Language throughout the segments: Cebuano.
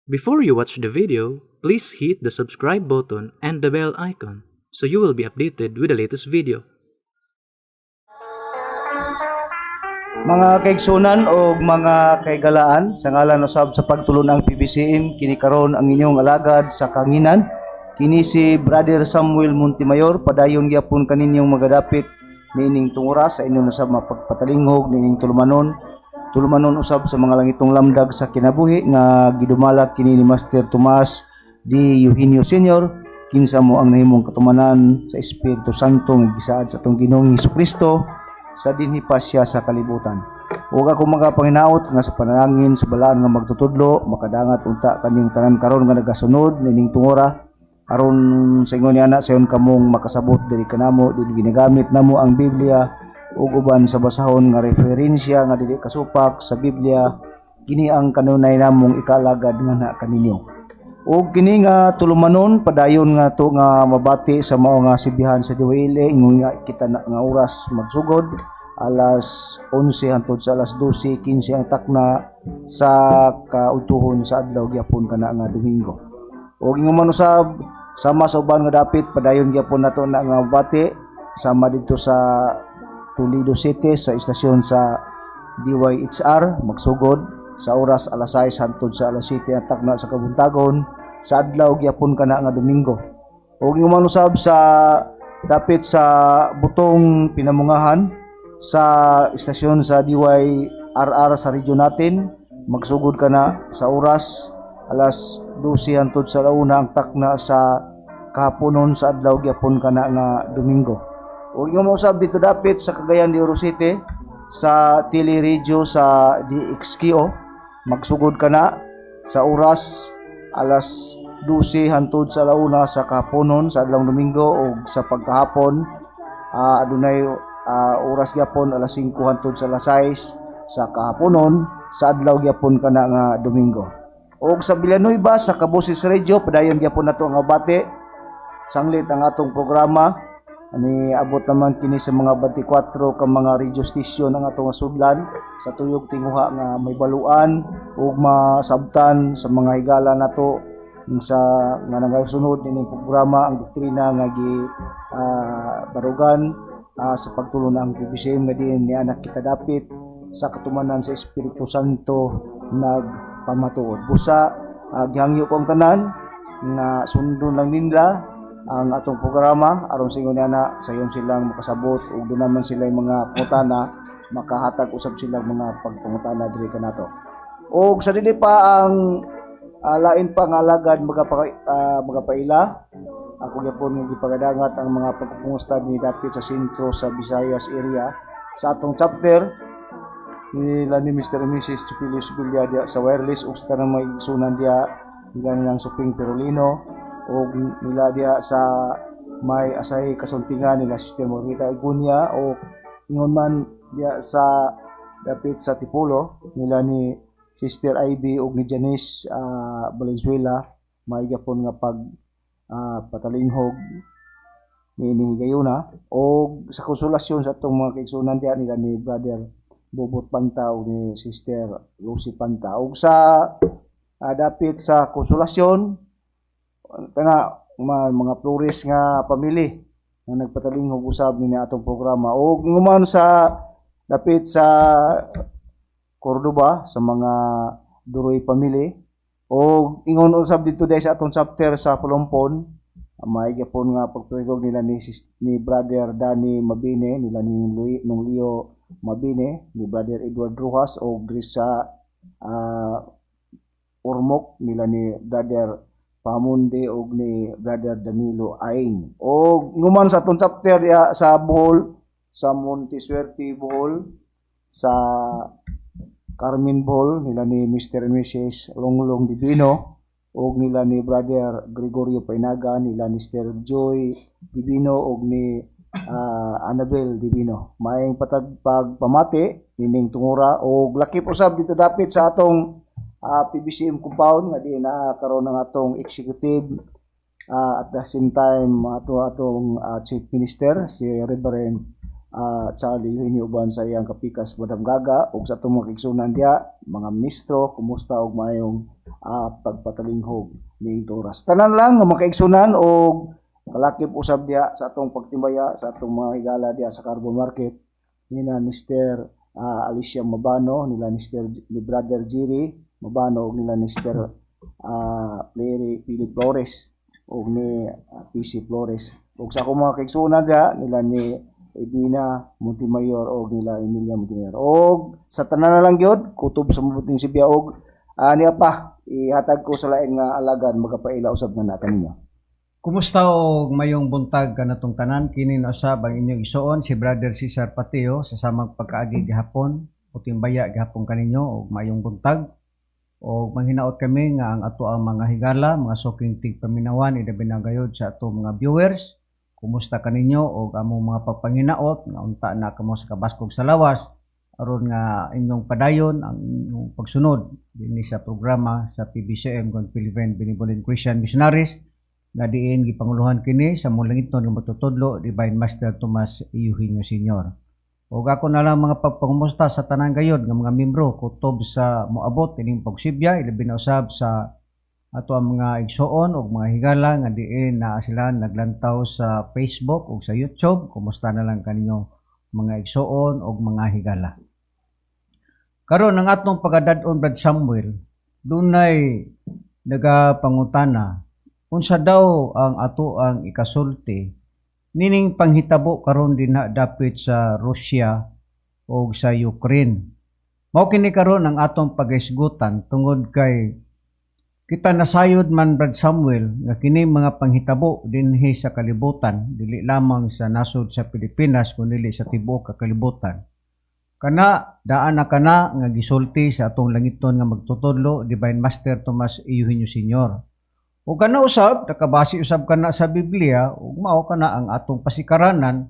Before you watch the video, please hit the subscribe button and the bell icon so you will be updated with the latest video. Mga kaigsunan o mga kaigalaan, sa ngalan usab sa pagtulon ang PBCM, kini karon ang inyong alagad sa kanginan. Kini si Brother Samuel Montemayor, padayon gyapon kaninyong magadapit niining tungura sa inyong usab mapagpatalinghog niining tulumanon. Tulumanon usab sa mga langitong lamdag sa kinabuhi nga gidumala kini ni Master Tomas D. Eugenio Sr., kinsa mo ang nahimong katumanan sa Espiritu Santo nga gisaad sa atong Ginoong Hesus Kristo sa dinhi pa siya sa kalibutan. Ug ako mga panginaot nga sa panalangin sa balaan nga magtutudlo, makadangat unta kaning tanan karon nga nagasunod nining tungura, aron sa ingon ni ana sayon kamong makasabot diri kanamo, dili ginagamit namo ang Biblia ug uban sa basahon nga referensya nga dili kasupak sa Biblia. Kini ang kanunay namong ikalagad nga na kaninyo. Ug kini nga tulumanon, padayon nga to nga mabati sa mao nga sibihan sa Diwaile, ingon nga kita na nga oras magsugod alas 11 hangtod sa alas 12:15 ang takna sa kaudtuhon sa adlaw gyapon kana nga Domingo. Ug ingon man usab sama sa uban nga dapit, padayon gyapon nato na nga mabati sama didto sa Toledo City sa istasyon sa DYHR, magsugod sa oras alas 6 hangtod sa alas 7 ang takna sa kabuntagon sa adlaw gyapon kana nga Domingo. Ug ingon man usab sa dapit sa Butong Pinamungahan sa istasyon sa DYRR sa region natin, magsugod kana sa oras alas 12 hangtod sa 1 ang takna sa kahaponon sa adlaw gyapon kana nga Domingo. Ug ingon man usab dito dapit sa Cagayan de Oro City sa Tele Radio sa DXKO, magsugod kana sa oras alas 12 hangtod sa 1 sa kahaponon sa adlaw Domingo, ug sa pagkahapon adunay oras gyapon alas 5 hangtod sa alas 6 sa kahaponon sa adlaw gyapon kana nga Domingo. Ug sa Villanueva sa Kaboses Radio, padayon gyapon nato ang bati sanglit ang atong programa. Ani abot naman kini sa mga 24 ka mga radio station ang atong sudlan sa tuyog tinguha nga may baluan ug masabtan sa mga higala nato sa nga nagasunod nining programa ang doktrina nga gi barugan sa pagtulon ang PBCM nga diin ni anak kita dapit sa katumanan sa Espiritu Santo nagpamatuod. Busa gihangyo ko ang tanan nga sundon lang nila ang atong programa aron sa ingon ana sayon silang makasabot ug doon naman sila yung mga pangutana, makahatag usab silang mga pagpangutana diri kanato. Og sa dili pa ang lain pa nga alagad magapaila, ako gyapon nga gipagadangat ang mga pagpupungustad ni dapit sa sentro sa Visayas area sa atong chapter nila ni Mr. and Mrs. Chupilio Subilia diya sa wireless, ug sa tanang mga igsunan diya nila nilang Suping Perolino, og nila diya sa may asay kasuntingan nila Sister Margarita Igunya, o ingon man diya sa dapit sa Tipulo nila ni Sister Ivy ug ni Janice Valenzuela, may gyapon nga pag patalinghog ni gayuna, og sa Konsolasyon sa atong mga kaigsunan diya nila ni Brother Bobot Panta ug ni Sister Lucy Panta, ug sa dapit sa Konsolasyon kana mga Flores nga pamilya nga nagpatalinghog usab ni atong programa, ug nguman sa dapit sa Cordoba sa mga Duroy family, ug ingon usab dito dahil sa atong chapter sa Palompon, may gyapon nga pagpigog nila ni Brother Danny Mabine, nila ni Louis, nung Leo Mabine, ni Brother Edward Rojas, o diri sa Ormoc nila ni Brother Pamundi og ni Brother Danilo Aing. Og nguman sa atong chapter ya sa Bohol, sa Monte Suerte Bohol, sa Carmen Bohol nila ni Mr. and Mrs. Longlong Divino og nila ni Brother Gregorio Painaga, nila ni Sir Joy Divino og ni Annabel Divino. Maayong patag pagpamati nining tungura og lakip usab dito dapit sa atong PBCM compound nga di na karon ang atong executive, at the same time ato atong chief minister si Reverend Charlie Eugenio uban sa iyang kapikas Madam Gaga, ug sa atong mga kaigsunan diya, mga ministro, kumusta og maayong pagpatalinghog ning oras. Tanan lang nga makaigsunan og kalakip usab diha sa atong pagtimbaya sa atong mga higala diha sa Carbon Market nina Mr. Alicia Mabano, nila Mr. ni Brother Jerry Mabano ug nila Mr. Larry Philip Flores ug ni PC Flores. Ug sa akong mga kaigsunan diha nila ni Edwina Montemayor og nila Emilia Montemayor. Og sa tanan na lang gyud kutob sa mabuting sibya og niya pa ihatag ko sa lain nga alagad magapaila usab na natin ninyo. Kumusta og mayong buntag kanatong tanan? Kini na usab ang inyong isuon, si Brother Cesar Pateo, sa samang pagkaagi gihapon o timbaya gihapon kaninyo og mayong buntag. Og manghinaot kami nga ang ato ang mga higala, mga suking tigpaminawan, ilabi na gayod sa ato mga viewers. Kumusta kaninyo og among mga pagpanginaot nga unta na kamo sa kabaskog sa lawas aron nga inyong padayon ang inyong pagsunod dinhi sa programa sa PBCM, kon Philippine Benevolent Christian Missionaries, nga diin gipanguluhan kini sa mulangiton nga magtutudlo, Divine Master Tomas Eugenio Sr. Ug ako na lang mga pagpangumusta sa tanan gayod nga mga membro kutob sa moabot ining pagsibya, ilabi na usab sa ato ang mga igsuon ug mga higala nga diin na sila naglantaw sa Facebook ug sa YouTube. Kumusta na lang kaninyo, mga igsuon ug mga higala? Karon, ang atong pagadad-on, Brad Samuel, dunay nagapangutana unsa daw ang ato ang ikasulti nining panghitabo karon dinha dapit sa Russia o sa Ukraine. Mao kini karon ang atong paghisgutan tungod kay kita nasayod man, Brad Samuel, nga kini mga panghitabo dinhi sa kalibutan, dili lamang sa nasod sa Pilipinas kundi sa tibuok ka kalibutan. Kana daan na kana nga gisulti sa atong langiton nga magtutudlo, Divine Master Tomas Eugenio Sr. O kana usab nakabase usab kana sa Biblia ug mao kana ang atong pasikaranan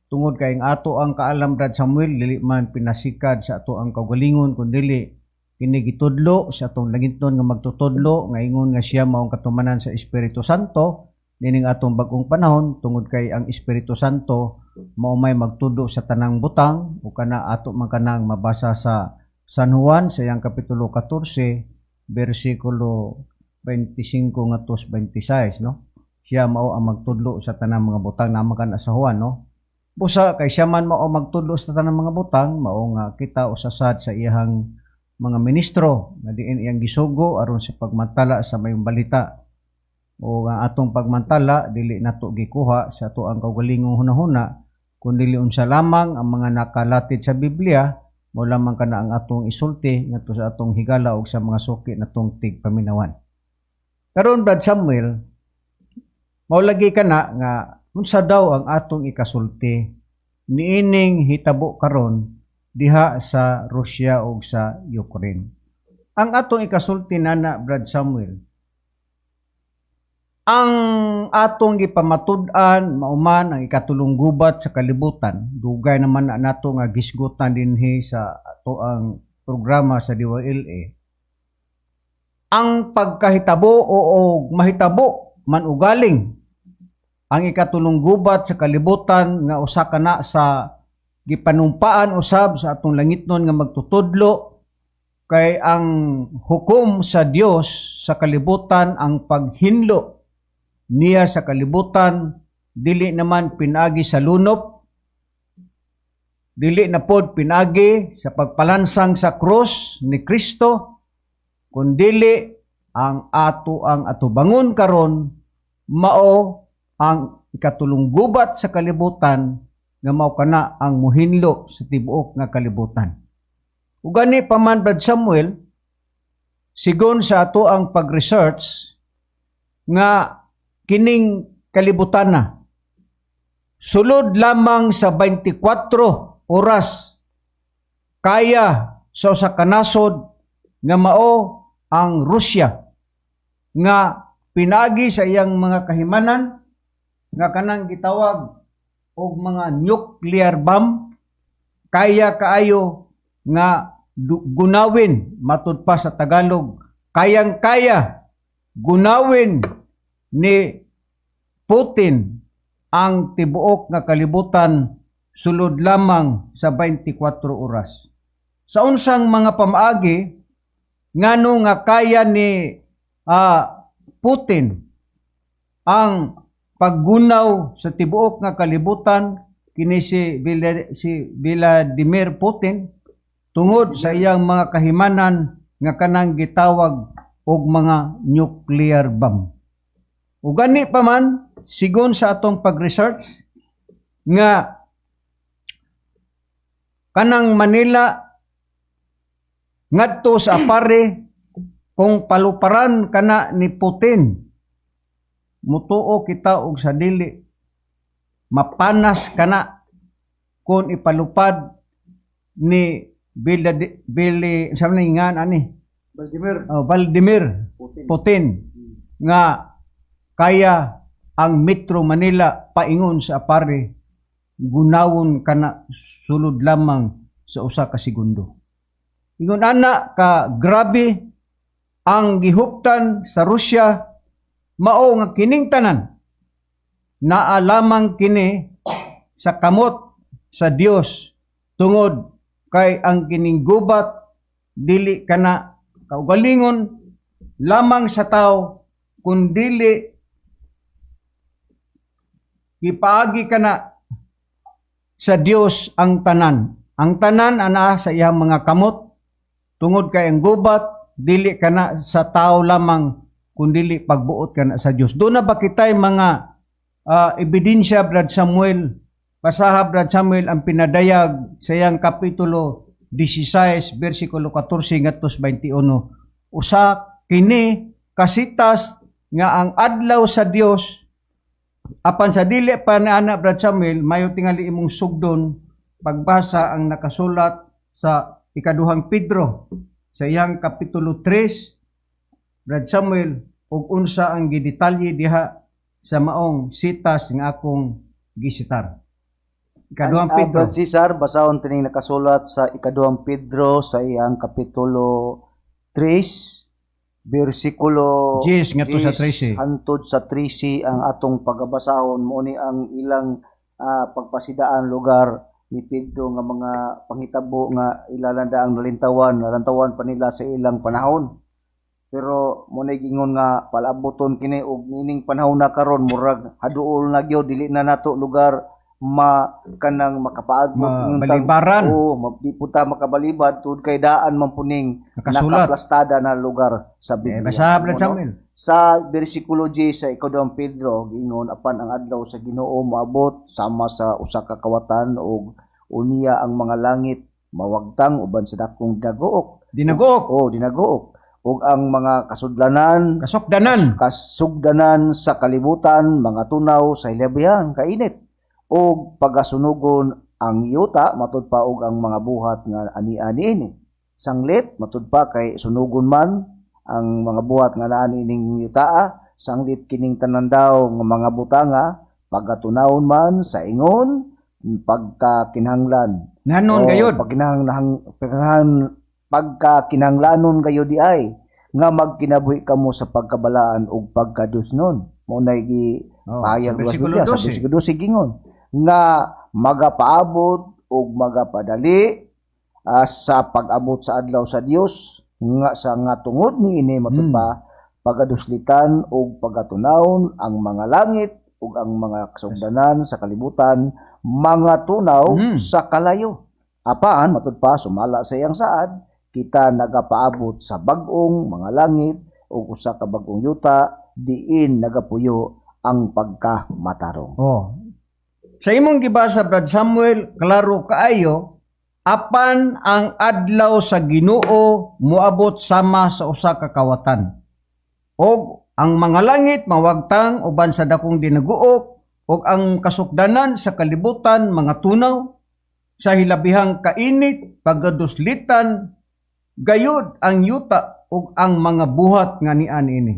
tungod kay ang ato ang kaalam, Brad Samuel, dili man pinasikad sa ato ang kaugalingon kundi kini gitudlo sa atong langiton nga magtutudlo nga ingon nga siya mao ang katumanan sa Espiritu Santo nining atong bag-ong panahon, tungod kay ang Espiritu Santo mao may magtudo sa tanang butang, ug kana ato man kanang mabasa sa San Juan sa iyang kapitulo 14 bersikulo 25 ngadto 26, no? Siya mao ang magtudlo sa tanang mga butang naman kana sa Juan, no? Busa kay siya man mao magtudlo sa tanang mga butang, mao nga kita usasad sa iyang mga ministro nga diin iyang gisugo aron sa pagmantala sa mayong balita. O ang atong pagmantala dili nato gikuha sa ato ang kaugalingong hunahuna kundi unsa lamang ang mga nakalatid sa Biblia, mao lamang kana ang atong isulti ngadto sa atong higala ug sa mga suki natong tigpaminawan. Karon, Brad Samuel, mao lagi kana nga unsa daw ang atong ikasulti niining hitabo karon diha sa Russia ug sa Ukraine. Ang atong ikasulti nana, Brad Samuel, ang atong gipamatud-an mauman ang ikatulong gubat sa kalibutan. Dugay naman na nato nga gisgutan dinhi sa ato ang programa sa DYLA. Ang pagkahitabo o mahitabo man ugaling ang ikatulong gubat sa kalibutan nga usa kana sa gipanumpaan usab sa atong langitnon nga magtutudlo, kay ang hukom sa Dios sa kalibutan, ang paghinlo niya sa kalibutan, dili naman pinagi sa lunop, dili na pod pinagi sa pagpalansang sa krus ni Kristo, kundili ang ato ang atubangon karon mao ang ikatulong gubat sa kalibutan nga mao kana ang muhinlo sa tibuok nga kalibutan. Ug gani pa man, Brad Samuel, sigon sa ato ang pag-research nga kining kalibutan na sulod lamang sa 24 oras kaya sa usa ka nasod nga mao ang Rusya nga pinagi sa iyang mga kahimanan nga kanang gitawag og mga nuclear bomb, kaya kaayo nga gunawin, matud pa sa Tagalog, kayang-kaya gunawin ni Putin ang tibuok nga kalibutan sulod lamang sa 24 oras. Sa unsang mga pamaagi, Ngano nga kaya ni Putin ang paggunaw sa tibuok nga kalibutan, kini si Vladimir Putin, tungod sa iyang mga kahimanan nga kanang gitawag og mga nuclear bomb. Ug gani pa man, sigon sa atong pag-research nga kanang Manila ngadto sa Apare, kung paluparan kana ni Putin, mutuo kita og sa dili, mapanas kana kung ipalupad ni Billy sa ni nga ani Vladimir oh, Vladimir Putin. Putin nga kaya ang Metro Manila paingon sa Apare, gunawon kana sulod lamang sa usa ka segundo. Ingon ana ka grabe ang gihuptan sa Rusya, mao nga kining tanan naa lamang kini sa kamot sa Dios, tungod kay ang kining gubat dili kana kaugalingon lamang sa tao, kundili gipaagi kana sa Dios ang tanan. Ang tanan anaa sa iyang mga kamot, tungod kay ang gubat dili kana sa tao lamang, kundili pagbuot kana sa Dios. Doon na ba kitay mga ebidensya, Brad Samuel? Basaha, Brad Samuel, ang pinadayag sa iyang kapitulo 16 versikulo 14 ngadto sa 21. Usa kini kasitas nga ang adlaw sa Dios. Apan sa dili pa na ana, Brad Samuel, mayo tingali imong sugdon pagbasa ang nakasulat sa Ikaduhang Pedro sa iyang kapitulo 3, Brad Samuel, ug unsa ang gidetalye diha sa maong sitas nga akong gisitar. Ikaduhang Pedro. Brad Cesar, basahon tining nakasulat sa Ikaduhang Pedro sa iyang kapitulo 3 bersikulo 10 ngadto sa 13. Hantod sa 13 ang atong pagabasahon. Mo ni ang ilang pagpasidaan lugar ni Pedro nga mga panghitabo nga ilalanda ang nalintawan, nalantawan pa nila sa ilang panahon. Pero mo na gingon nga palaboton kini, og nining panahon na karon murag haduol na gyud, dili na nato lugar ma kanang makapaagmot. Balibaran. Oo, di po ta makabalibad tungod kay daan man puning Nakasulat. Nakaplastada na lugar sa Eh, Biblia. basa, Brad Mo, no? Samuel. Sa bersikulo 10 sa Ikaduhang Pedro, gingon, "Apan ang adlaw sa Ginoo moabot sama sa usa ka kawatan, ug unya ang mga langit mawagtang uban sa dakong dinaguok." Dinaguok. Oh, dinaguok. "Ug ang mga kasudlanan Kasukdanan. Kasugdanan sa kalibutan mga tunaw sa hilabihan kainit, ug pagasunugon ang yuta," matud pa, "ug ang mga buhat nga ani-ani ini." Sanglit, matud pa, kay sunugon man ang mga buhat nga naani ining yutaa, sanglit kining tanan daw nga mga butanga pagatunawon man sa ingon pagkakinahanglan. Nanon Oo, gayud. Pagkakinahanglanon gayud di ay nga magkinabuhi kamo sa pagkabalaan ug pagkadusnon. Mao nay gi Oh, pahayag sa sa bersikulo Biblia sa 12. bersikulo 12, gingon nga magapaabot ug magapadali sa pag-abot sa adlaw sa Dios nga sa nga tungod niini, matud pa, pagaduslitan ug pagatunawon ang mga langit ug ang mga kasugdanan sa kalibutan mga tunaw sa kalayo. Apan, matud pa, sumala sa iyang saad, kita nagapaabot sa bag-ong mga langit ug usa ka bag-ong yuta diin nagapuyo ang pagkamatarong. Oh. Sa imong gibasa, Brad Samuel, klaro kaayo, apan ang adlaw sa Ginoo moabot sama sa usa ka kawatan. Og ang mga langit mawagtang uban sa dakong dinaguok, ug ang kasukdanan sa kalibutan mga tunaw sa hilabihang kainit, pagaduslitan gayud ang yuta ug ang mga buhat nga nian ini.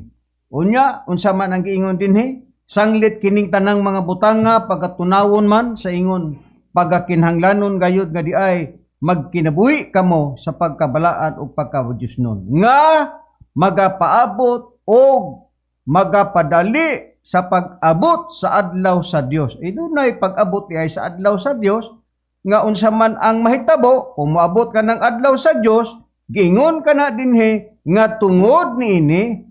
Unya, unsa man ang giingon dinhi? Sanglit kining tanang mga butanga pagatunawon man sa ingon pagakinhanglanon gayud nga di ay magkinabuhi kamo sa pagkabalaan ug pagkadiyosnon nga magapaabot og magapadali sa pag-abot sa adlaw sa Dios. E dunay pag-abot ay sa adlaw sa Dios nga unsa man ang mahitabo kung moabot ka ng adlaw sa Dios, giingon ka na dinhi. Nga tungod niini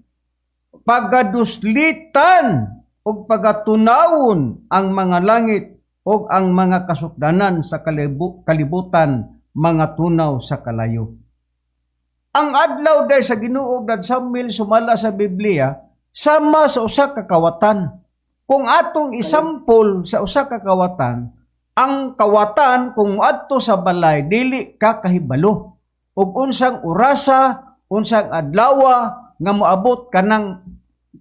pagaduslitan ug pagatunawon ang mga langit ug ang mga kasukdanan sa kalibutan mga tunaw sa kalayo. Ang adlaw day sa Ginoo, Brad Samuel, sumala sa Biblia, sama sa usa ka kawatan. Kung atong isampol sa usa ka kawatan, ang kawatan kung adto sa balay dili ka kahibalo ug unsang orasa, unsang adlawa nga moabot kanang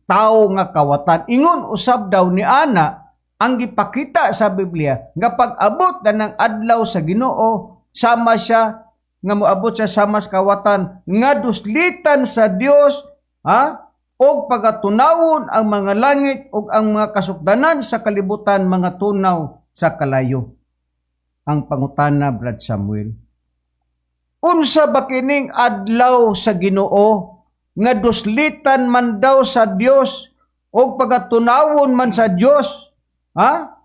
tawo nga kawatan. Ingon usab daw ni ana ang gipakita sa Biblia nga pag-abot na ng adlaw sa Ginoo, sama siya nga moabot siya sama sa kawatan nga duslitan sa Dios, ha, og pagatunawon ang mga langit ug ang mga kasukdanan sa kalibutan mga tunaw sa kalayo. Ang pangutana, Brad Samuel, unsa ba kining adlaw sa Ginoo nga duslitan man daw sa Dios og pagatunawon man sa Dios, ha,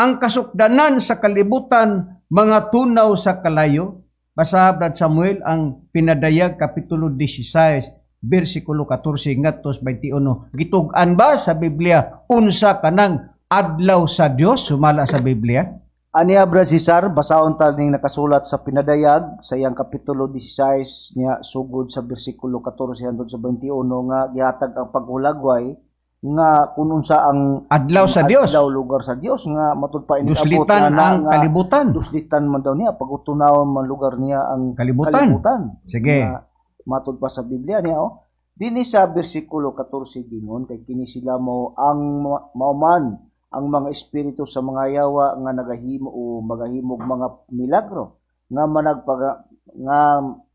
ang kasukdanan sa kalibutan mga tunaw sa kalayo? Basa, Brad Samuel, ang Pinadayag kapitulo 16 bersikulo 14 ngadto sa 21. Gitug-an ba sa Biblia unsa kanang adlaw sa Dios sumala sa Biblia? Aniya, Brad Cesar, basaon ta ning nakasulat sa Pinadayag sa iyang kapitulo 16 niya sugod sa bersikulo 14 hangtod sa 21 nga gihatag ang paghulagway nga kung unsa ang adlaw sa Dios. Adlaw lugar sa Dios nga matud pa inig abot Duslitan nga na ang nga kalibutan. Duslitan man daw niya, pagutunawon man lugar niya ang kalibutan. Kalibutan. Sige. Nga matud pa sa Biblia niya, oh. Dinhi sa bersikulo 14 gingon, "Kay kini sila mo ang mao man ang mga espiritu sa mga yawa nga nagahimo o magahimog mga milagro nga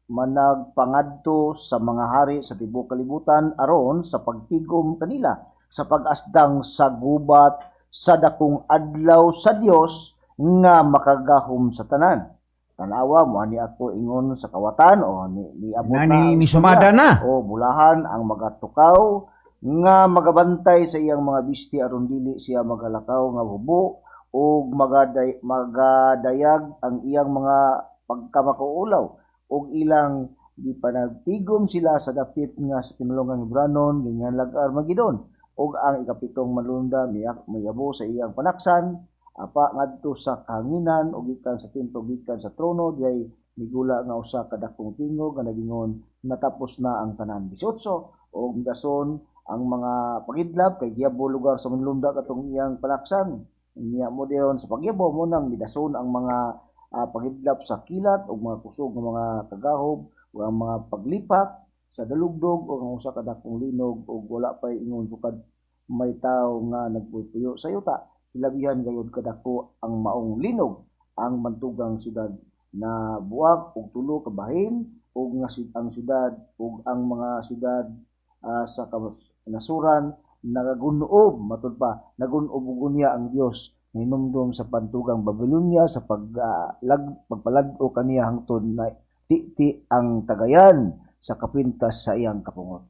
managpangadto sa mga hari sa tibuok kalibutan aron sa pagtigom kanila sa pag-asdang sa gubat sa dakong adlaw sa Dios nga makagahom sa tanan." Tanawa mo ani ako ingon sa kawatan o ni niabot na Nani ang ni istorya. sumada na. O bulahan ang magatukaw nga magabantay sa iyang mga bisti aron dili siya magalakaw nga hubo ug magadayag ang iyang mga pagkamakauulaw ug ilang gipanagtigom sila sa dapit nga sa pinulongang Hebranon ginganlag Armageddon. Ug ang ikapitong manlulunda miyabo sa iyang panaksan apa ngadto sa kahanginan ug gikan sa templo, gikan sa trono, diay migula nga usa ka dakong tingog nga nagingon, "Natapos na ang tanan." 18. Ug midason ang mga pagidlap kay giyabo lugar sa manlunda katong iyang panaksan niya mo diyon sa pagyabo mo nang midason ang mga pagidlap sa kilat ug mga kusog nga mga kagahob ug ang mga paglipak sa dalugdog ug ang usa ka dakong linog, ug wala pay ingon sukad may tawo nga nagpuyo sa yuta. Hilabihan gayud kadako ang maong linog. Ang bantugang syudad na buak og tulo ka bahin, ug nga ang syudad ug ang mga syudad sa nasuran nagagunob. Matud pa nagunob og unya ang Dios nahinumdom sa bantugang Babylonia sa pagpalag-o kaniya hangtod na ti ang tagayan sa kapintas sa iyang kapungot.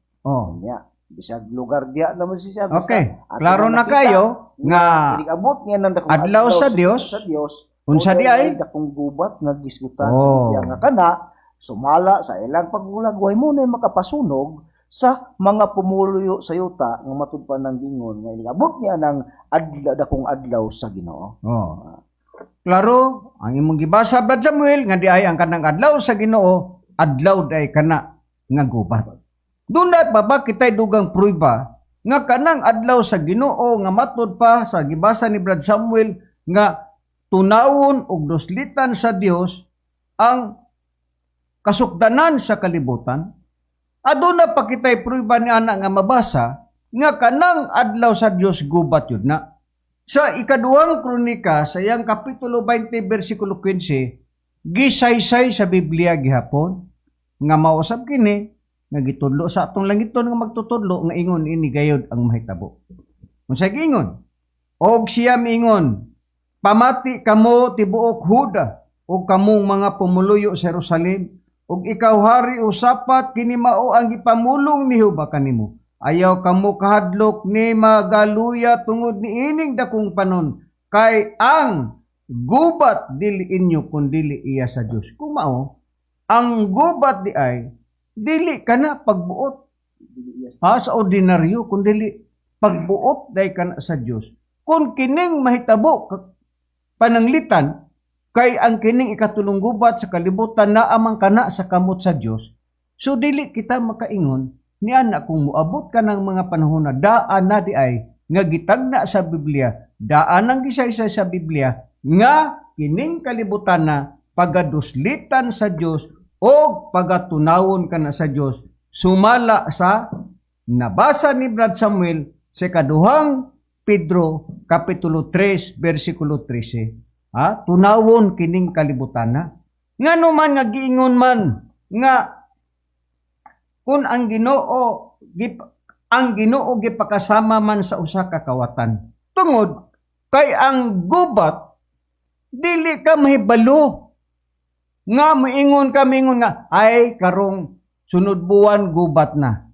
Nya bisag lugar diya naman siya basta ato Klaro na nakita kayo nga inigabot niya ng dakong adlaw sa Dios, sa Dios unsa o di ay? Dakong gubat nga gisgutan sa Biblia nga kana sumala sa ilang paghulagway mo na makapasunog sa mga pumuluyo sa yuta nga matud pa ng gingon nga inigabot niya ng adlaw, dakong adlaw sa Ginoo. Oh. Klaro, ang imong gibasa, Brad Samuel, nga di ay ang kanang adlaw sa Ginoo, adlaw day kana nga gubat. Duna pa ba kitay dugang prueba nga kanang adlaw sa Ginoo nga matud pa sa gibasa ni Brad Samuel nga tunawon og duslitan sa Dios ang kasukdanan sa kalibutan? Aduna pa kitay prueba ni ana nga mabasa nga kanang adlaw sa Dios gubat yun na. Sa Ikaduhang Kronika, sa iyang kapitulo 20, versikulo 15, gisaysay sa Biblia gihapon nga mausab kini nga gitudlo sa atong langiton nga magtutudlo nga ingon ini gayod ang mahitabo. Unsay giingon? "Og siya miingon, 'Pamati kamo tibuok Huda ug kamong mga pumuluyo sa Jerusalem ug ikaw, Hari Usapat, kini mao ang gipamulong ni Jehova kanimo. Ayaw kamo kahadlok ni magaluya tungod ni ining dakong panon, kay ang gubat dili inyo kundili iya sa Dios.'" Kung mao ang gubat di ay Dili kana pagbuot ha sa ordinaryo, kun dili pagbuot dai kana sa Dios. Kung kining mahitabo pananglitan kay ang kining ikatulong gubat sa kalibutan naa man kana sa kamot sa Dios, so dili kita makaingon niana kung moabot ka ng mga panahon na daan na di ay nga gitagna sa Biblia, daan ang gisaysay sa Biblia nga kining kalibutan na pagaduslitan sa Dios o pagatunawon kana sa Dios, sumala sa nabasa ni Brad Samuel sa Ikaduhang Pedro kapitulo 3 bersikulo 13. Ha, tunawon kining kalibutan na. Ngano man nga giingon man nga kung ang Ginoo ang Ginoo gipakasama man sa usa ka kawatan, tungod kay ang gubat dili ka mahibalo nga moingon ka, moingon nga ay karong sunod buwan gubat na,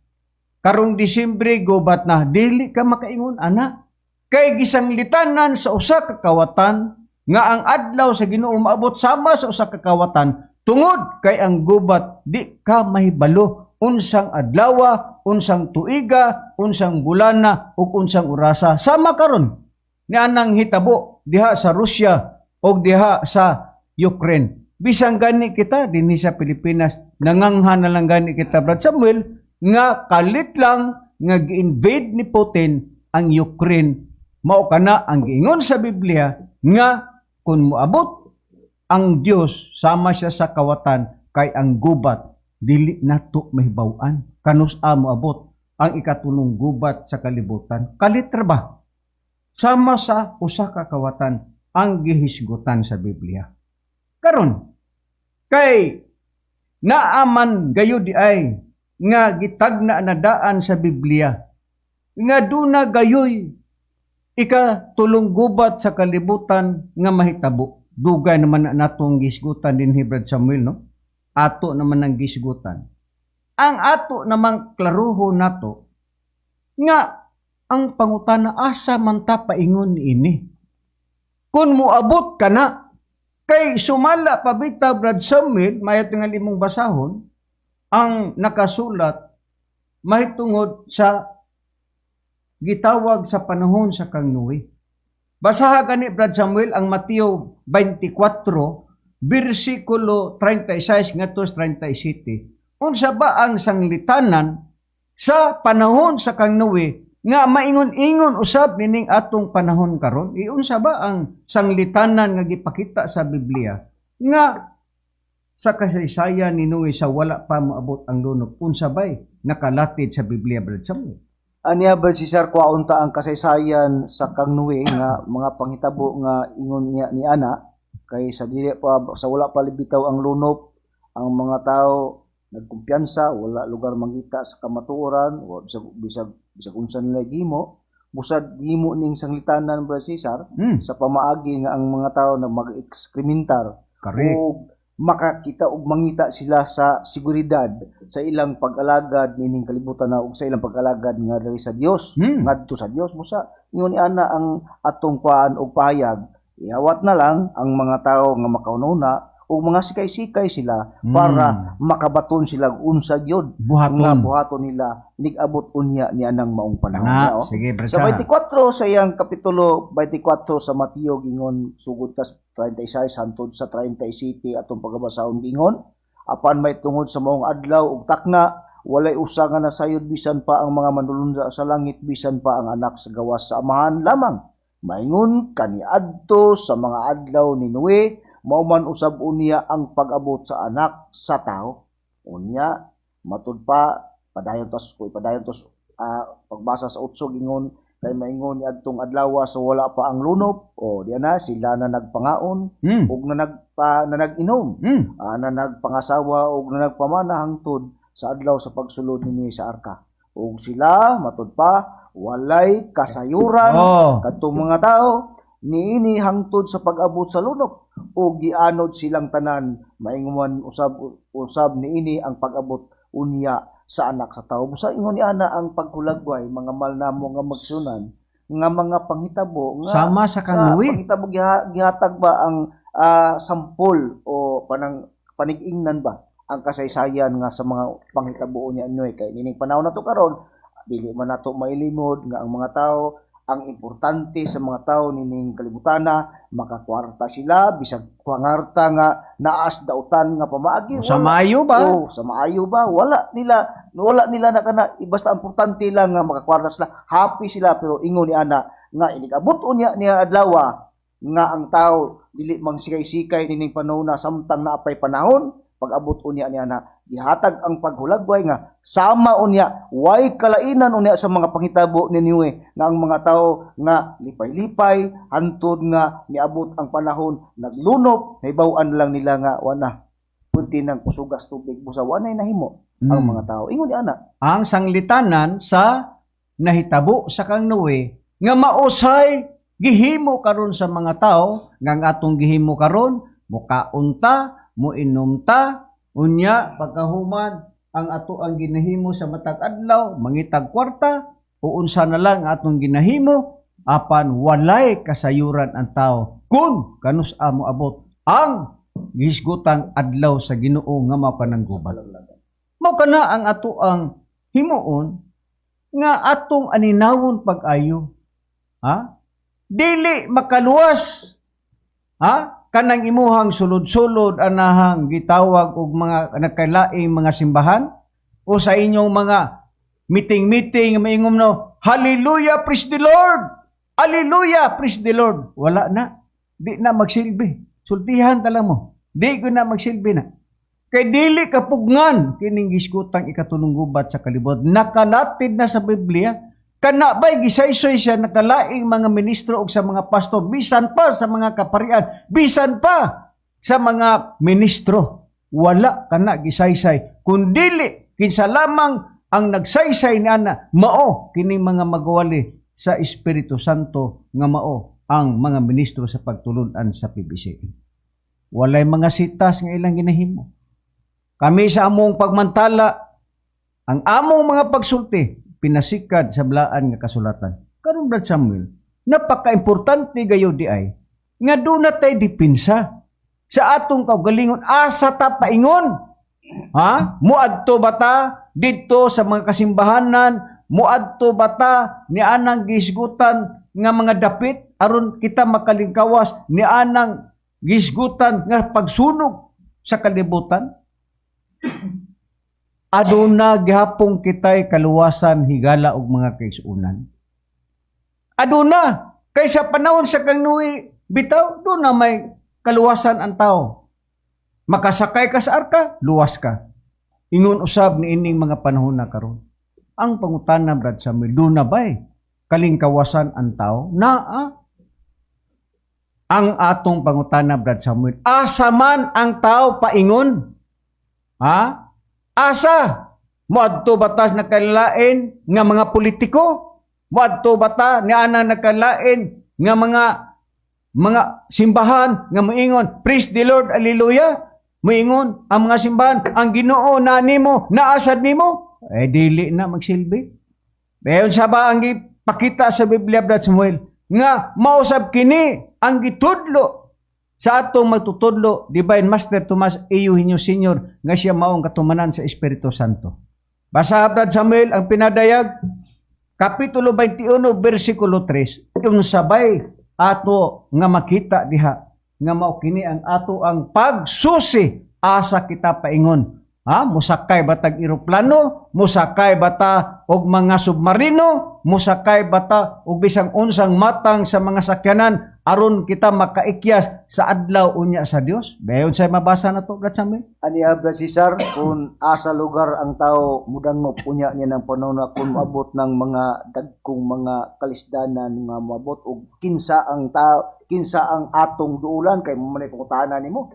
karong Disyembre gubat na. Dili ka makaingon ana kay gisanglitanan sa usa ka kawatan nga ang adlaw sa Ginoo maabot sama sa usa ka kawatan, tungod kay ang gubat di ka mahibalo unsang adlawa, unsang tuiga, unsang bulana ug unsang orasa. Sama karon ni anang hitabo diha sa Russia o diha sa Ukraine. Bisan gani kita dinhi sa Pilipinas, nangangha na lang gani kita, Brad Samuel, nga kalit lang nga gi-invade ni Putin ang Ukraine. Mao kana ang giingon sa Biblia nga kung moabot ang Dios sama siya sa kawatan, kay ang gubat dili nato mahibaw-an kanus-a moabot ang ikatulong gubat sa kalibutan. Kalit ra ba, sama sa usa ka kawatan ang gihisgutan sa Biblia. Karon kay naaman gayud di ay nga gitagna na daan sa Biblia nga duna gayoy ikatulong gubat sa kalibutan nga mahitabo. Dugay naman na natong gisgutan din, Brad Samuel, no? Ato naman ang gisgutan. Ang ato namang klaruho nato nga ang pangutana, asa man ta paingon niini? Kung moabot ka na, kay sumala pa bitaw, Brad Samuel, mayat nga imong basahon, ang nakasulat mahitungod sa gitawag sa panahon sa kang Noe. Basaha gani, Brad Samuel, ang Mateo 24 bersikulo 36 ngadto 37. Unsa ba ang sanglitanan sa panahon sa kang Noe nga maingon-ingon usab nining atong panahon karon? Iunsa ba ang sanglitanan nga gipakita sa Biblia nga sa kasaysayan ni Noe sa wala pa moabot ang lunop? Unsa bay nakalatid sa Biblia, Brad Samuel? Aniya ba si Sir, kwaon ta ang kasaysayan sa kang Noe nga mga panghitabo nga ingon niya ni ana, kay sa dili pa, sa wala pa bitaw ang lunop, ang mga tao nagkumpiyansa, wala lugar mangita sa kamatuoran, wa bisag bisag bisag unsa nila gimo, busad gimo ning sanglitanan, Brother Cesar, sa pamaagi nga ang mga tao na mag-ekskrementar ug makakita ug mangita sila sa seguridad sa ilang pag-alagad nining kalibutan na ug sa ilang pag-alagad nga diri sa Dios, ngadto sa Dios. Busa ingon ni ana ang atong kuan og pahayag, ihawat na lang ang mga tao nga makaununa ug mga sikay-sikay sila para makabaton sila og unsa gyud Buhaton. nga buhaton nila nig-abot unya ni anang maong panahon Kana, na, oh. sige, Sa brad. 24 sa iyang kapitulo 24 sa Mateo, gingon sugod ka sa 36 hantod sa 37 atong pagabasahon, gingon, "Apan may tungod sa maong adlaw ug takna, walay usa nga nasayod bisan pa ang mga manulunda sa langit, bisan pa ang Anak sa gawas sa Amahan lamang. Maingon kaniadto sa mga adlaw ni Noe, mao man usab unya ang pag-abot sa Anak sa Tao." Unya matud pa, padayon tos padayon tos pagbasa sa 8, gingon, "Kay maingon ni adtong adlaw sa wala pa ang lunop, o diya na sila na nagpangaon ug na nagpa na nag-inom, na nagpangasawa ug na nagpamana hangtod sa adlaw sa pagsulod ni sa arka. Ug sila," matud pa, "walay kasayuran kadtong mga tao niini hangtod sa pag-abot sa lunop ug gianod silang tanan. Maingon usab usab niini ang pag-abot unya sa Anak sa Tao." Busa ingon ni ana ang paghulagway, mga mahal namo nga magsunan, nga mga panghitabo nga Sama sa kang Noe. Panghitabo gihatag ba ang sampol o panang panig-ingnan ba Ang kasaysayan nga sa mga panghitabo niya Noe, kay nining panahon nato karon, dili man nato mailimod nga ang mga tao, ang importante sa mga tao nining kalibutana, makakwarta sila bisag pangarta nga naas dautan nga pamaagi. Sa maayo ba? Oh, sa maayo ba? Wala nila na kana, basta importante lang nga makakwarta sila, happy sila. Pero ingon ni ana nga inigabot unya niya adlaw nga ang tao dili mang sikay-sikay nining panahon na samtang naapay panahon. Pag-abot unya niya na gihatag ang paghulagway nga sama unya, way kalainan unya sa mga panghitabo ni Noe, nga ang mga tao nga lipay-lipay hantod nga niabot ang panahon, naglunop, nahibaw-an lang nila nga wana punti ng kusugas tubig, busa wanay nahimo ang mga tao. Ingon ni ana. Ang sanglitanan sa nahitabo sa kang Noe nga mausay gihimo karon sa mga tao, nga ang atong gihimo karon, mukaon ta, muinom ta, unya pagkahuman ang ato ang ginahimo sa matag adlaw mangitag kwarta o unsa na lang ang atong ginahimo, apan walay kasayuran ang tao kung kanus-a moabot ang gihisgutang adlaw sa Ginoo nga mao kanang gubat. Mao kana ang ato ang himuon nga atong aninawon pag-ayo. Ha? Dili makaluwas. Ha? Kanang imuhang sulod-sulod anahang gitawag og mga nagkalaing mga simbahan o sa inyong mga meeting-meeting, maingom no, "Hallelujah, praise the Lord. Hallelujah, praise the Lord." Wala na. Di na magsilbi. Sultihan ta lang mo. Di ko na magsilbi na. Kay dili kapugngan kining gisgutang ikatulong gubat sa kalibot. Nakalatid na sa Biblia. Kana ba'y gisaysoy siya nakalaing mga ministro og sa mga pastor, bisan pa sa mga kaparian, bisan pa sa mga ministro. Wala kana gisaysay. Kun dili kinsa lamang ang nagsaysay ni ana, mao kining mga magwali sa Espiritu Santo nga mao ang mga ministro sa pagtulun-an sa PBC. Walay mga sitas nga ilang ginahimo. Kami sa among pagmantala, ang among mga pagsulti, pinasikad sa balaan nga kasulatan. Karon, Brad Samuel, napaka-importante gayo di ay, nga doon na tay dipinsa sa atong kaugalingon, asa ta paingon? Ha? Muadto ba ta didto sa mga kasimbahanan? Muadto ba ta ni anang gisgutan nga mga dapit aron kita makalingkawas ni anang gisgutan nga pagsunog sa kalibutan? Aduna gihapong kitay kaluwasan, higala og mga kaigsuonan. Aduna kay sa panahon sa kang Noe bitaw, do na may kaluwasan ang tao. Makasakay ka sa arka, luwas ka. Ingon usab ni ining mga panahon na karon. Ang pangutana, Brad Samuel, do na ba'y kalingkawasan ang tao? Naa. Ang atong pangutana, Brad Samuel, asa man ang tao paingon? Ha? Asa? Moadto ba ta nakalain nga mga politiko? Moadto ba ta ni ana nakalain nga mga simbahan nga moingon, "Praise the Lord, hallelujah"? Moingon ang mga simbahan, "Ang Ginoo na nimo, naasad nimo." Eh dili na magsilbi. Dayon sa ba ang gipakita sa Biblia, Brad Samuel, nga mausab kini ang gitudlo sa atong magtutudlo, Divine Master Tomas A. Eugenio Sr., nga siya maong katumanan sa Espiritu Santo. Basa, Brad Samuel, ang Pinadayag, Kapitulo 21, versikulo 3, yung sabay ato nga makita diha, nga mao kini ang ato ang pagsusi asa kita paingon. Ha? Musakay ba tag eroplano? Musakay ba ta og mga submarino? Musakay ba ta og bisang unsang matang sa mga sakyanan aron kita makaikyas sa adlaw unya sa Dios? Dayon say mabasa na to, Brad Samuel. Ani, Brad Cesar, kung asa lugar ang tao mudangop unya niya ng panahon na kung moabot ng mga dagkong mga kalisdanan nga moabot, og kinsa ang tao, kinsa ang atong duulan, kay mo man pangutana nimo.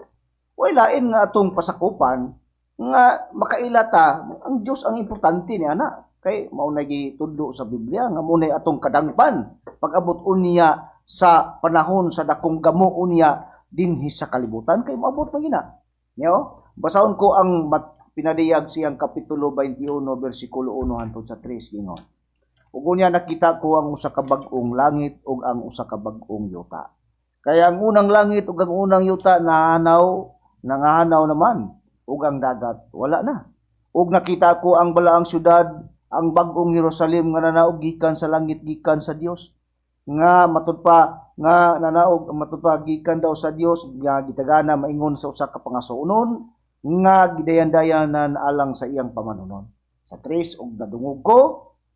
Way lain nga atong pasakupan nga makaila ta, ang Dios ang importante ni ana, kay mao na gitudlo sa Biblia nga mo na atong kadangpan pag-abot unya sa panahon sa dakong gamo unya dinhi sa kalibutan, kay moabot man gina. Niyo, basahon ko ang Pinadayag siyang Kapitulo 21 bersikulo 1 hangtod sa 3, gingon. Ug unya nakita ko ang usa ka bag-ong langit ug ang usa ka bag-ong yuta. Kaya ang unang langit ug ang unang yuta nahanaw, nangahanaw naman. Ug ang dagat wala na. Ug nakita ko ang balaang syudad, ang bag-ong Jerusalem nga nanaog gikan sa langit, gikan sa Dios. Nga matud pa nga nanaog, matud pa, gikan daw sa Dios, nga gitagana maingon sa usa ka pangasuonon nga gidayan-dayanan alang sa iyang pamanunon. Sa 3, ug nadungog ko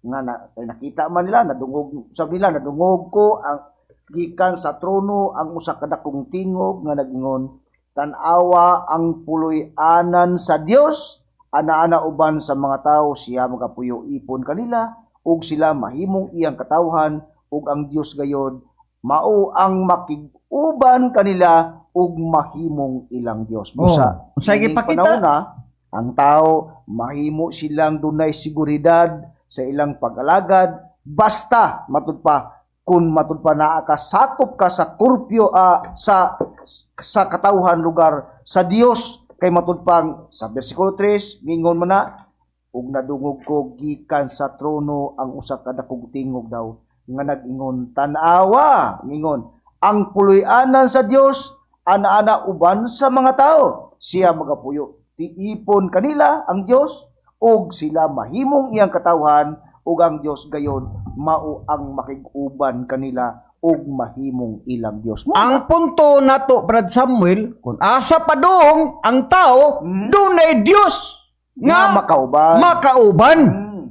nga na, kay nakita man nila, nadungog usab nila, nadungog ko ang gikan sa trono ang usa ka dakong tingog nga nagingon, "Tan-awa ang puloy-anan sa Dios ana-ana uban sa mga tawo. Siya magapuyo ipon kanila ug sila mahimong iyang katawhan, ug ang Dios gayod mao ang makig-uban kanila ug mahimong ilang Dios." Busa Oh, unsay ining gipakita? panahon na, ang tao mahimo silang dunay seguridad sa ilang pag-alagad basta matud pa kung matud pa naa ka, sakop ka sa kurpyo, sa katawhan, lugar sa Dios, kay matud pang sa bersikulo 3 mingon man na, "Ug nadungog ko gikan sa trono ang usa ka dakong tingog daw nga nag-ingon, 'Tan-awa,' ngingon, 'ang puloy-anan sa Dios ana-ana uban sa mga tao. Siya magapuyo tiipon kanila, ang Dios, ug sila mahimong iyang katawhan, ug ang Dios gayon mao ang makig-uban kanila ug mahimong ilang Dios.'" Mo Ang punto nato, Brad Samuel, kung asa padung ang tao, dunay Dios nga nga makauban. Makauban.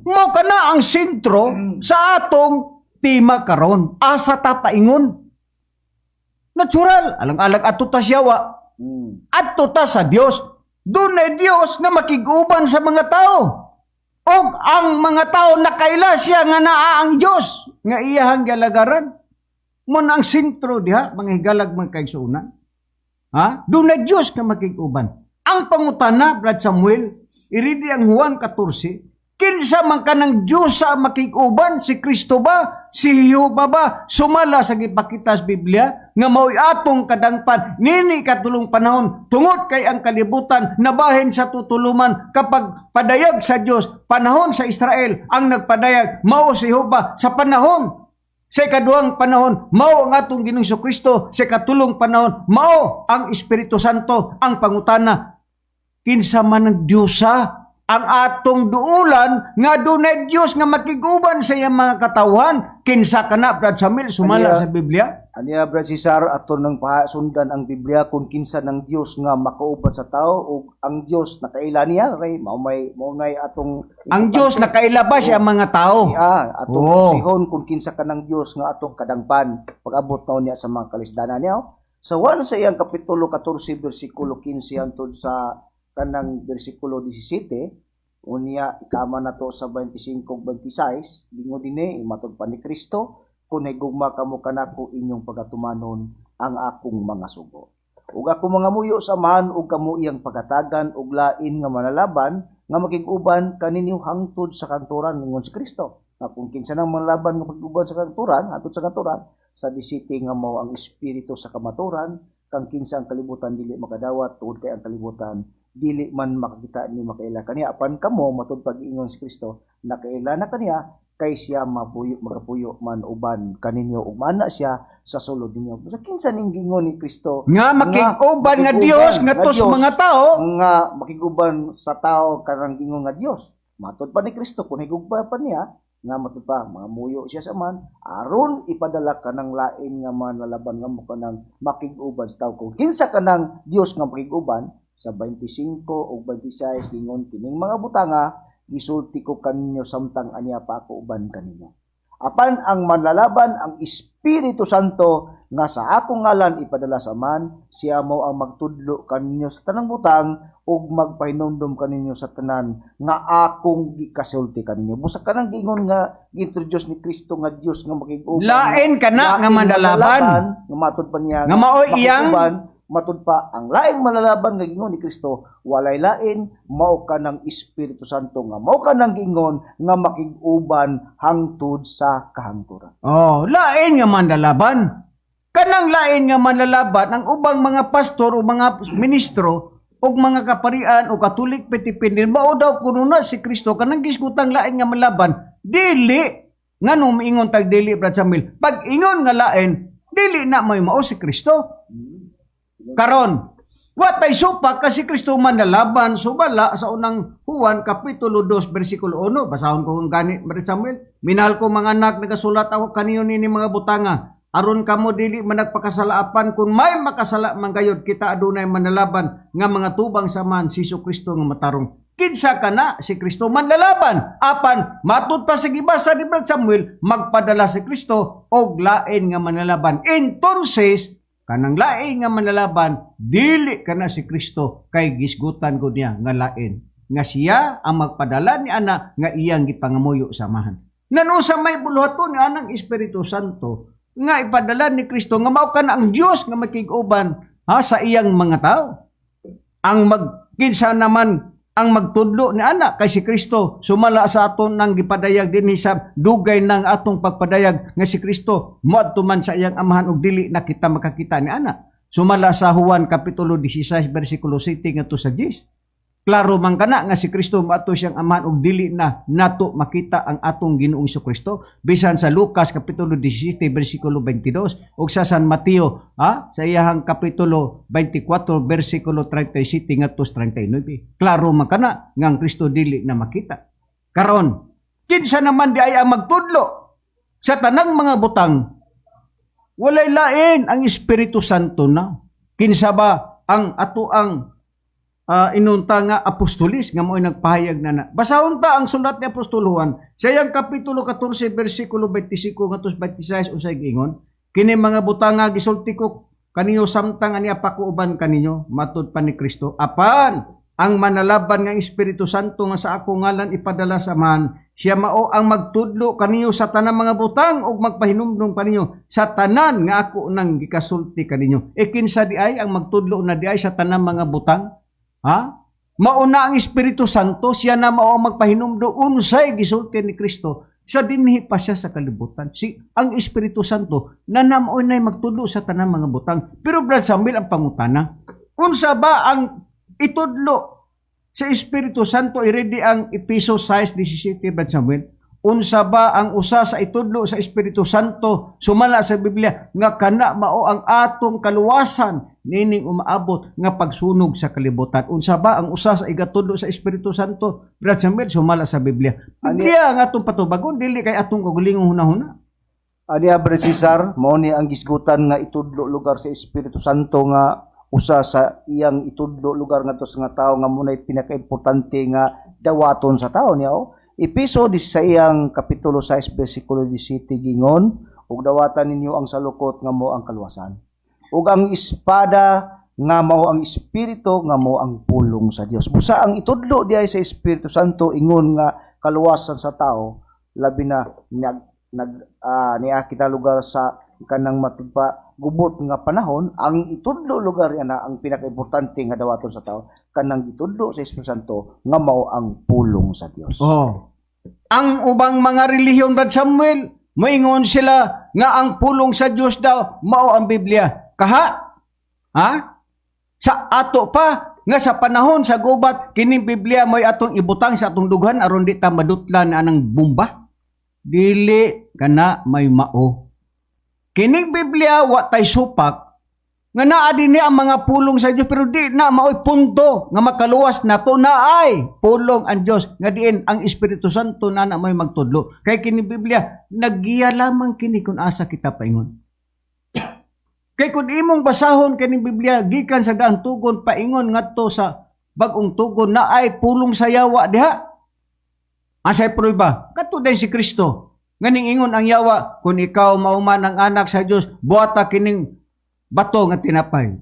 Mo kana ang sentro sa atong tema karon. Asa ta paingon? Natural, alang-alang adto ta siyawa, adto ta sa Dios. Dunay Dios nga makig-uban sa mga tao. Og ang mga tao nakaila siya nga naa ang Dios nga iyahang gialagaran. Mo na ang sentro diha, mga higalag, mga kaigsuonan. Ha? Dunay Dios nga makig-uban. Ang pangutana, Brad Samuel, iridi ang Juan 14, kinsa man kanang Dios sa makig-uban? Si Kristo ba? Si Jehova ba? Sumala sa gipakita sa Biblia nga mao'y atong kadangpan nini katulong panahon tungod kay ang kalibutan nabahin sa tutuluman kapag padayag sa Dios. Panahon sa Israel, ang nagpadayag mao si Jehova. Sa panahon sa ikaduhang panahon, mao ang atong Ginoong Kristo. Sa ikatulong panahon, mao ang Espiritu Santo. Ang pangutana, kinsa man ang Diyosa ang atong duulan nga dunay Dios nga makig-uban sa iyang mga katawhan? Kinsa kana, Brad Samuel, sumala Aniya. sa Biblia? Aniya, Brad Cesar, ato nang sundan ang Biblia kung kinsa ng Dios nga makauban sa tao ug ang Dios nakaila niya kay mao may atong Ang Dios nakaila ba siya ang mga tao? Iya, atong sihon kung kinsa ka ng Dios nga atong kadangpan pag-abot na niya sa mga kalisdanan niya. Sa 1 sa iyang kapitulo 14 bersikulo 15 hangtod sa kanang bersikulo 17, unya ikama na to sa 25 ug 26, lingon dinhi, matud pa ni Kristo, "Kung nahigugma kamo kanako, inyong pagatumanon ang akong mga sugo. Ug ako mangamuyo sa Amahan ug kamo iyang pagatagan og lain nga manalaban nga makig-uban kaninyo hangtod sa kanturan," ningon si Kristo. Nga kung kinsa nang manlaban nga pag-uban sa kanturan, hangtod sa kanturan, sa 17, nga mao ang Espiritu sa kamaturan, kang kinsa ang kalibutan dili makadawat tungod kay ang kalibutan dili man makakita ni makaila kaniya. Apan kamo, matud pag-ingon si Kristo, nakaila na kaniya kay siya mapuyo, magapuyo man uban kaninyo ug maana siya sa sulod ninyo. Sa kinsa ning gingon ni Kristo Nga makig-uban nga makig-uban Dios nga ngadto sa Dios mga tao? Nga makig-uban sa tao karang gingon nga Dios? Matud pa ni Kristo, kung higugma pa niya, nga matud pa mga siya sa man aron ipadala ka ng lain nga manlalaban nga mo kanang makig-uban sa tao. Kung kinsa kanang Dios nga makig-uban, sa 25 ug 26 gingon, "Kining mga butanga gisulti ko kaninyo samtang ania pa ako uban kaninyo. Apan ang manlalaban, ang Espiritu Santo nga sa akong ngalan ipadala sa Amahan, siya mo ang magtudlo kaninyo sa tanang butang ug magpahinumdom kaninyo sa tanan nga akong gikasulti kaninyo." Busa kanang giingon nga gi-introduce ni Kristo nga Dios nga makig-uban. Lain kana nga Lain manlalaban. Nga matud pa niya nga maoy iyang makig-uban, matud pa ang laing malalaban nga gingon ni Kristo walay lain, mao ka ng Espiritu Santo nga mao ka ng giingon nga makig-uban hangtod sa kahangturan. Oh, lain nga manlalaban. Kanang lain nga manlalaban, ang ubang mga pastor o mga ministro o mga kaparian o Katolik petipinil, mao daw kuno na si Kristo kanang gisgutang lain nga manlaban. Dili ngano miingon tag dili, Brad Samuel? Pag ingon nga lain, dili na may mao si Kristo. Karon, Wa tay supak kasi Kristo manlalaban sumala sa Unang Juan kapitulo 2 bersikulo 1. Basahon ko kung gani, Brad Samuel. "Minahal ko mga anak, nagasulat ako kaniyo nini mga butanga aron kamo dili man nagpakasala. Apan kung may makasala man gayod, kita adunay manlalaban nga mga tubang sa Amahan, si Hesus Kristo nga matarong." Kinsa kana si Kristo manlalaban? Apan matud pa sa gibasa ni Brad Samuel, magpadala si Kristo og lain nga manlalaban. Entonces, kanang lain nga manlalaban, dili kana si Kristo kay gisgutan ko niya nga lain nga siya ang magpadala ni ana nga iyang gipangamuyo sa Amahan. Ngano sa may buluhaton ni anang Espiritu Santo nga ipadala ni Kristo nga mao kana ang Dios nga makig-uban, ha, sa iyang mga tao? Ang magkinsa naman ang magtudlo ni ana kay si Kristo, sumala sa aton nang gipadayag dinhi sa dugay ng atong pagpadayag, nga si Kristo moadto man sa iyang Amahan ug dili na kita makakita ni ana. Sumala sa Juan kapitulo 16 bersikulo 7 ngadto sa 10. Klaro man kana nga si Kristo moadto siyang Amahan ug dili na nato makita ang atong Ginoong Kristo. Bisan sa Lucas kapitulo 17 bersikulo 22 ug sa San Mateo, ha, sa iyahang kapitulo 24 bersikulo 37 ngadto sa 39. Klaro man kana nga ang Kristo dili na makita. Karon, kinsa naman di ay ang magtudlo sa tanang mga butang? Walay lain, ang Espiritu Santo na. Kinsa ba ang ato ang inunta nga apostolis nga mo'y nagpahayag na na? Basahon ta ang sulat ni Apostol Juan sa iyang kapitulo 14 bersikulo 25 ngadto 26. Unsay giingon? "Kini mga butanga gisulti ko kaninyo samtang ania pa ko uban kaninyo," matud pa ni Kristo. "Apan ang Manalaban nga Espiritu Santo nga sa ako ngalan ipadala sa Amahan, siya mao ang magtudlo kaninyo sa tanang mga butang ug magpahinumdum kaninyo sa tanan nga ako nang gikasulti kaninyo." E kinsa di ay ang magtudlo na di ay sa tanang mga butang? Ha? Mauna ang Espiritu Santo, siya na mao ang magpahinumdum unsay gisulti ni Kristo sa dinhi pa siya sa kalibutan. Si ang Espiritu Santo na mao nay magtudlo sa tanang mga butang. Pero Brad Samuel, ang pangutana, unsa ba ang itudlo sa Espiritu Santo? I-ready ang Epeso 6:17, Brad Samuel. Unsa ba ang usa sa itudlo sa Espiritu Santo sumala sa Biblia nga kana mao ang atong kaluwasan nining umaabot nga pagsunog sa kalibutan? Unsa ba ang usa sa igatudlo sa Espiritu Santo, Brad Samuel, sumala sa Biblia? Biblia ang atong patubagon, dili kay atong kaugalingong hunahuna. Aniya, Brad Cesar, mao ni ang gisgutan nga itudlo lugar sa Espiritu Santo nga usa sa iyang itudlo lugar ngadto sa nga tao nga munay pinakaimportante nga dawaton sa tao niya. Oh. Epeso di sa iyang kapitulo 6 bersikulo 17 gingon, "Ug dawatan ninyo ang salukot nga mao ang kaluwasan ug ang espada nga mao ang Espiritu nga mao ang pulong sa Dios." Busa ang itudlo diay sa Espiritu Santo ingon nga kaluwasan sa tao, labi na nag nag niya kita lugar sa kanang matugpa gubot nga panahon, ang itudlo lugar niya na ang pinakaimportante nga dawaton sa tao kanang gitudlo sa Espiritu Santo nga mao ang pulong sa Dios. Oh. Ang ubang mga relihiyon, Brad Samuel, moingon sila nga ang pulong sa Dios daw mao ang Biblia. Kaha? Ha? Sa ato pa nga sa panahon sa gubat, kining Biblia mo'y atong ibutang sa atong dughan aron di ta madutlan anang bomba. Dili kana may mao. Kining Biblia, wa tay supak nga naa dinhi ang mga pulong sa Dios, pero di na maoy punto nga makaluwas nato. Naay pulong ang Dios nga diin ang Espiritu Santo na na may magtudlo kay kini Biblia naggiya lamang kini kung asa kita paingon. Kay kung imong basahon kining Biblia gikan sa Daang Tugon paingon ngadto sa Bag-ong Tugon, naay pulong sa yawa diha. Asay prueba? Kadto day si Kristo nganing ingon ang yawa, "Kung ikaw mao man ang anak sa Dios, buhata kining bato nga tinapay."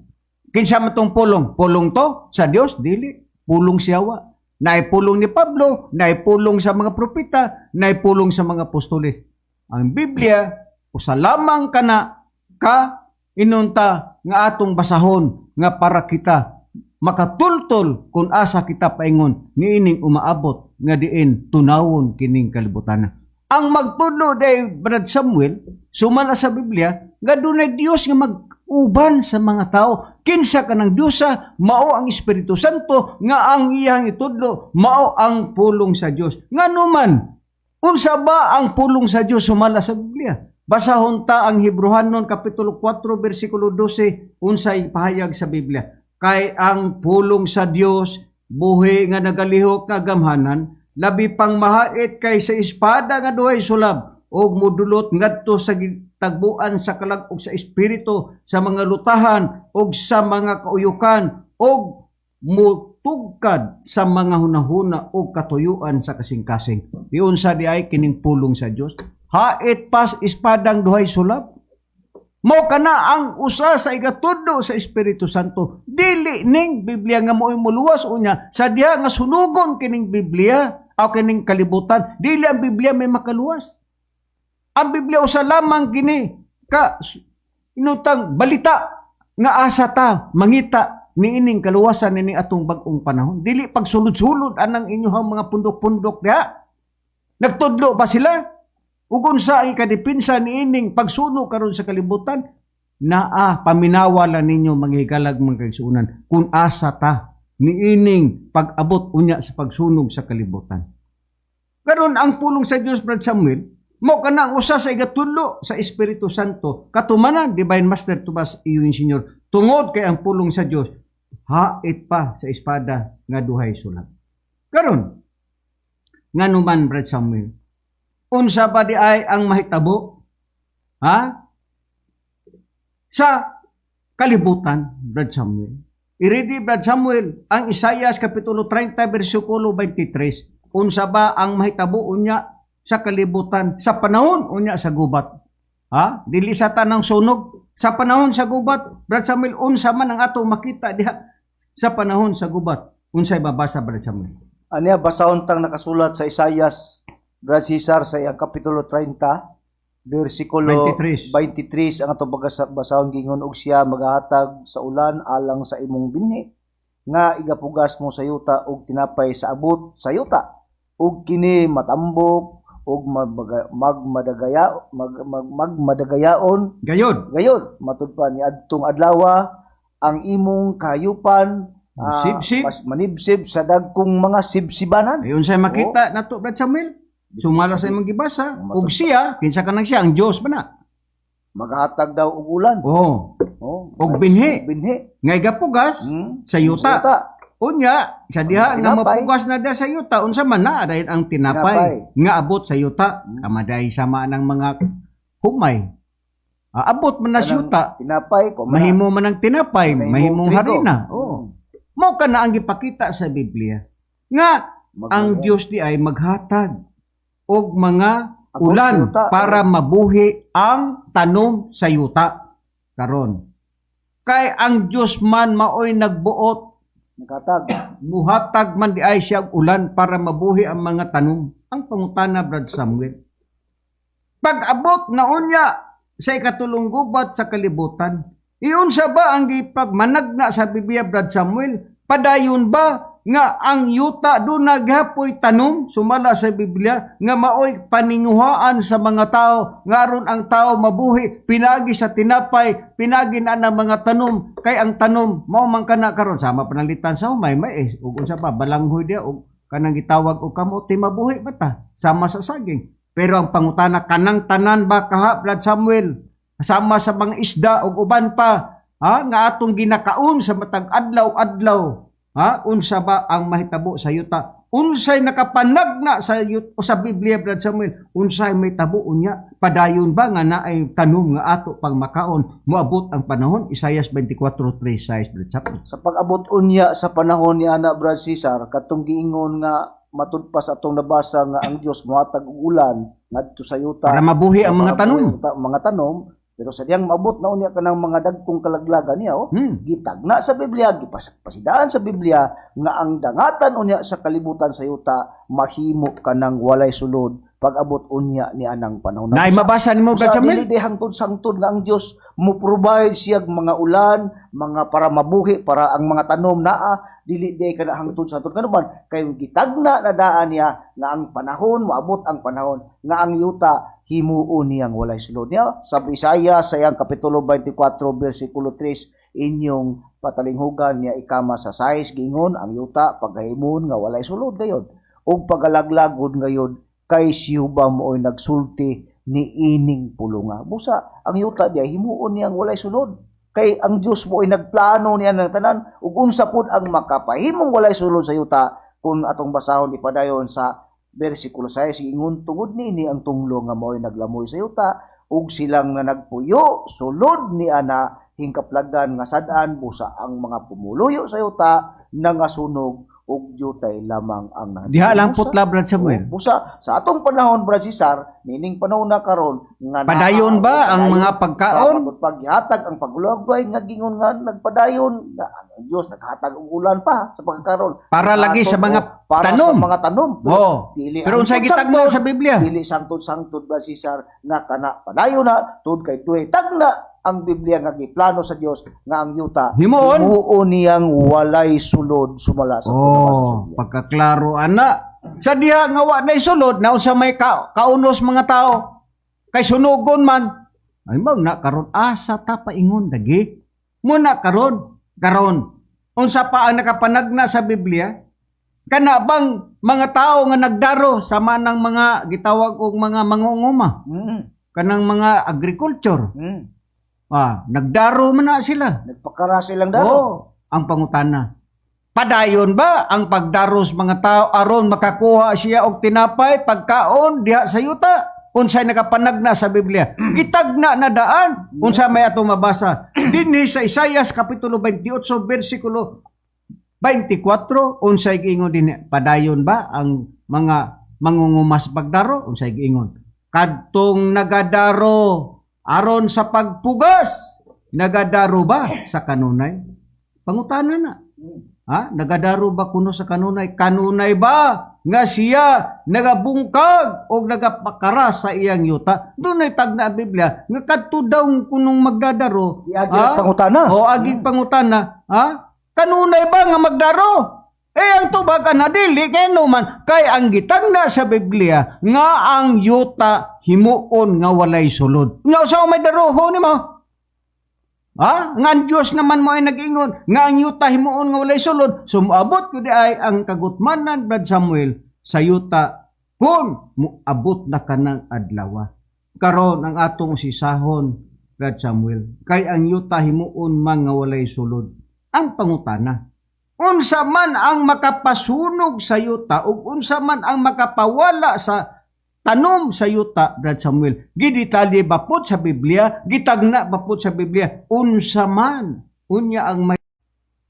Kinsa man tong pulong? Pulong to sa Dios? Dili. Pulong sa yawa. Naay pulong ni Pablo, naay pulong sa mga propeta, naay pulong sa mga apostoles. Ang Biblia, usa lamang kana ka inunta nga atong basahon nga para kita makatultol kung asa kita paingon niining umaabot nga diin tunawon kining kalibutan. Ang magtudlo day, Brad Samuel, sumala sa Biblia, nga dunay Dios nga mag-uban sa mga tao. Kinsa kanang Diyosa? Mao ang Espiritu Santo nga ang iyang itudlo, mao ang pulong sa Dios. Ngano man, unsa ba ang pulong sa Dios sumala sa Biblia? Basahon ta ang Hebreohanon kapitulo 4 bersikulo 12, unsay pahayag sa Biblia. Kay ang pulong sa Dios buhi nga nagalihok nga gamhanan, labi pang mahait kaysa espada nga duhay sulab, ug mudulot ngadto sa tagbuan sa kalag ug sa espiritu, sa mga lutahan ug sa mga kauyukan, ug mutugkad sa mga hunahuna ug katuyuan sa kasing-kasing. Giunsa di ay kining pulong sa Dios? Hait pas espadang duhay sulab. Mo kana ang usa sa igatudlo sa Espiritu Santo. Dili ning Biblia nga mo'y muluwas unya sa diha nga sunugon kining Biblia o kining kalibutan. Dili ang Biblia may makaluwas. Ang Biblia usa lamang kini ka inutang balita nga asa ta mangita niining kaluwasan nining atong bag-ong panahon. Dili pagsulod-sulod anang inyong mga pundok-pundok diha. Nagtudlo ba sila? Ug unsa ang ikadepinsa niining pagsunog karon sa kalibutan? Naa paminawa lang ninyo, mga higalag, mga kaigsuonan, kung asa ta niining pag-abot unya sa pagsunog sa kalibutan. Karon ang pulong sa Dios, Brad Samuel, mo kana ang usa sa igatudlo sa Espiritu Santo katumanan Divine Master Tomas Ewing Senior, tungod kay ang pulong sa Dios hait pa sa espada nga duhay sulab. Karon ngano man, Brad Samuel, unsa pa di ay ang mahitabo, ha, sa kalibutan, Brad Samuel? I-ready, Brad Samuel, ang Isaias Kapitulo 30 versikulo 23. Unsa ba ang mahitabo unya sa kalibutan sa panahon unya sa gubat? Ha? Dili sa tanang sunog. Sa panahon sa gubat, Brad Samuel, unsa man ang atong makita diha sa panahon sa gubat? Unsay babasa, Brad Samuel? Aniya, basahon tang nakasulat sa Isaias, Brad Cesar, sa iyang Kapitulo 30 versikulo 23. 23 ang atong basahon. Gingon, "Og siya magahatag sa ulan alang sa imong binhi nga igapugas mo sa yuta og tinapay sa abot sa yuta, ug kini matambok ug magmadagaya magmadagayaon Gayod. Gayod matud pa ni adtong adlawa ang imong kahayupan Sibsib. Mas manibsib sa dagkong mga sibsibanan." Ayun sa makita nato, Brad Samuel. Sumala sa imong gibasa. Ug siya, kinsa kanang siya? Ang Dios ba na? Maghatag daw og ulan. Oh, Oh, og binhi og binhi nga igapugas sa yuta. Sa yuta. Unya, sa diha nga Tinapay. mapugas na da sa yuta, unsa man na dahil ang tinapay Tinapay. nga abot sa yuta, kamaday sama ng mga humay. Ah, abot man na sa Kanang yuta, tinapay ko man na. Mahimo man ang tinapay, mahimong trigo. harina. Oh. Mo kana ang gipakita sa Biblia nga ang Dios di ay maghatag og mga Abot ulan sa yuta. para mabuhi ang tanom sa yuta karon. Kay ang Dios man maoy nagbuot, Naghatag. muhatag man di ay siya og ulan para mabuhi ang mga tanom. Ang pangutana, Brad Samuel, pag-abot na unya sa ikatulong gubat sa kalibutan, iunsa ba ang gipagmanagna sa Biblia, Brad Samuel? Padayon ba nga ang yuta do naghapoy tanom sumala sa Biblia nga maoy paninguhaan sa mga tao, nga aron ang tao mabuhi pinagi sa tinapay, pinagi na ng mga tanom? Kay ang tanom mao man kana karon, sama panalitan sa humay, mais ug unsa pa, balanghoy dia ug kanang gitawag og kamote, mabuhi ba ta sama sa saging? Pero ang pangutana, kanang tanan ba kaha, Brad Samuel, sama sa mga isda ug uban pa, ha, nga atong ginakaon sa matag adlaw-adlaw, ha, unsa ba ang mahitabo sa yuta? Unsay nakapanagna sa o sa Biblia, Brad Samuel? Unsay mahitabo unya? Padayon ba nga naay tanom nga ato pang makaon moabot ang panahon? Isaias 24:3, Brad Samuel. Sa pag-abot unya sa panahon ni ana, Brad Cesar, katong giingon nga matud pa sa atong nabasa nga ang Dios mohatag og ulan ngadto sa yuta para mabuhi ang mga para tanom. mabuhi ang mga tanom, pero sa diyang maabot na unya kanang mga dagkong kalaglagan niya, oh, gitagna sa Biblia, gipasidaan sa Biblia nga ang dangatan unya sa kalibutan sa yuta mahimo kanang walay sulod pag-abot unya ni anang panahon. Naay mabasa nimo, Brad Sa Samuel? dili di hangtod sangtod nga ang Dios mo provide siya mga ulan, mga para mabuhi, para ang mga tanom naa, dili di kana hangtod sangtod. Ngano man kay gitagna na daan niya nga ang panahon moabot, ang panahon nga ang yuta himuon niyang walay sulod niya. Sa Isaiah sa iyang Kapitulo 24 bersikulo 3, inyong patalinghugan niya ikama sa 6, gingon ang yuta pagahimon nga walay sulod gayod ug pagalaglagon gayod, kay si Jehova mooy nagsulti ni ining pulunga. Busa ang yuta diya himuon niyang walay sulod. Kay ang Dios mo ay nagplano niya ng tanan ug unsa pud ang makapahimong walay sulod sa yuta kung atong basahon ipadayon sa bersikulo 6, ingon tungod niini ang tunglo nga mao'y naglamoy sa yuta ug silang nga nagpuyo sulod ni ana hingkaplagan nga sad-an, busa ang mga pumuluyo sa yuta nangasunog ug jutay lamang ang nahadlok. Diha lang Busa. putla, Brad Samuel. Oh, busa sa atong panahon, Brad Cesar, nining panahon na karon nga Padayon ba ang padayon mga sa pagkaon? matod paggihatag ang paglagway nga gingon nga nagpadayon nga ang Dios naghatag og ulan pa sa pagkaron Para lagi sa Atong, mga oh, para tanom. sa mga tanom. Oh. Dili Pero unsay gitagna sa Biblia? Dili sangtod-sangtod, Brad Cesar, nga kana padayon na tud kay duhay tagna ang Biblia nga giplano sa Dios nga ang yuta Himuon? Himuon niyang walay sulod sumala sa oh, sa Oh, Biblia. pagkaklaro ana. Sa diha nga wa nay sulod, na unsa may kaunos mga tao. Kay sunugon man. Ay mao na karon asa ta paingon dagi. Muna karon, karon. Unsa pa ang nakapanagna sa Biblia? Kana bang mga tao nga nagdaro sama ng mga gitawag og mga mangunguma, kanang mga agriculture. Ah, nagdaro man na sila. Nagpakara silang daro. Oo, ang pangutana. Padayon ba ang pagdaro sa mga tao aron makakuha siya og tinapay, pagkaon diha sa yuta? Unsay nakapanagna sa Biblia? Gitagna na daan. Unsa may atong mabasa? Dinhi sa Isayas kapitulo 28 bersikulo 24, unsay giingon dinhi? Padayon ba ang mga mangungumas pagdaro? Unsay giingon? Kadtong nagadaro aron sa pagpugas, nagadaro ba sa kanunay? Pangutana na. Ha? Nagadaro ba kuno sa kanunay? Kanunay ba nga siya nagabungkag o nagapakara sa iyang yuta? Dunay tagna ang Biblia nga kadto daw kunong magdadaro. Giagi ha? ang pangutana. O aging pangutana, ha? Kanunay ba nga magdaro? Eh ang tubag ana dili kay man kay ang gitagna sa Biblia nga ang yuta himuon nga walay sulod. Nga sa may daroho nimo? Ha? Nga ang Diyos naman mo ay nag-ingon nga ang yuta himuon nga walay sulod. Sumabot ko di ay ang kagutmanan, Brad Samuel, sa yuta kung muabot na kanang adlaw. Karon ang atong sisahon, Brad Samuel, kay ang yuta himuon man nga walay sulod. Ang pangutana, unsa man ang makapasunog sa yuta ug unsa man ang makapawala sa tanom sa yuta, Brad Samuel? Gidetalye ba pod sa Biblia? Gitagna ba pod sa Biblia? Unsa man unya ang may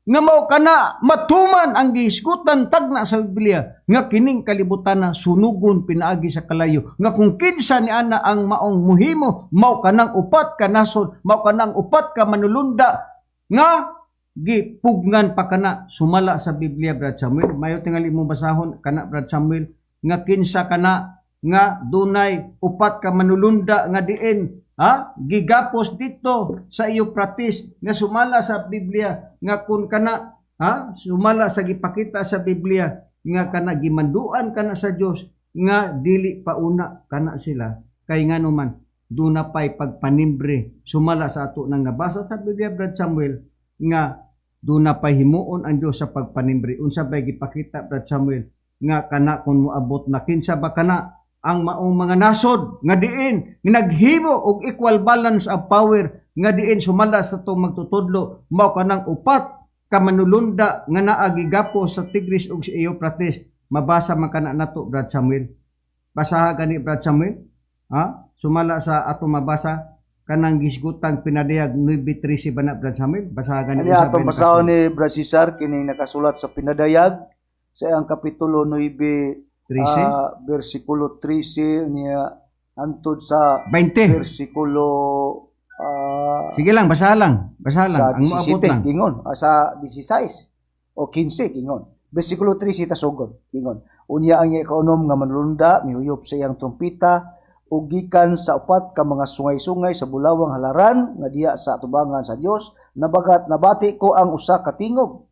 nga mao kana matuman ang gihisgutan tagna sa Biblia nga kining kalibutan na sunugon pinaagi sa kalayo, nga kung kinsa ni ana ang maong muhimo, mao kanang upat ka nasod, mao kanang upat ka manulunda nga gipugngan pa kana sumala sa Biblia, Brad Samuel? Mayo tingali mo basahon kana, Brad Samuel, nga kinsa kana nga dunay upat ka manulunda nga diin ha gigapos dito sa Euphrates nga sumala sa Biblia nga kun kana ha sumala sa gipakita sa Biblia nga kana gimanduan kana sa Dios nga dili pauna kana sila, kay ngano man duna pay pagpanimbre sumala sa ato nang nabasa sa Biblia, Brad Samuel, nga duna pay himuon ang Dios sa pagpanimbre? Unsa bay gipakita, Brad Samuel, nga kana kung moabot na, kinsa ba kana ang maong mga nasod nga diin nga naghimo og equal balance of power nga diin sumala sa atong magtutudlo mao kanang upat ka manulunda nga naa gigapos sa Tigris ug sa Euphrates? Mabasa man kana nato, Brad Samuel. Basaha gani, Brad Samuel, ha, sumala sa atong mabasa kanang gisgutang Pinadayag 9:13 ba na, Brad Samuel? Basaha gani. Ani Unsa atong ba basahon ni Brad Cesar kining nakasulat sa Pinadayag sa iyang kapitulo 9 13. Bersikulo 13 niya antod sa 20. bersikulo Sige lang, basaha lang, basaha lang sa ang moabot 17 lang. Gingon sa 16 o 15 gingon bersikulo 13 tasugod gingon, "Unya ang ikaunom nga manulunda mihuyop sa iyang trumpita ug gikan sa upat ka mga sungay-sungay sa bulawang halaran nga diha sa atubangan sa Dios nabagat nabati ko ang usa ka tingog,"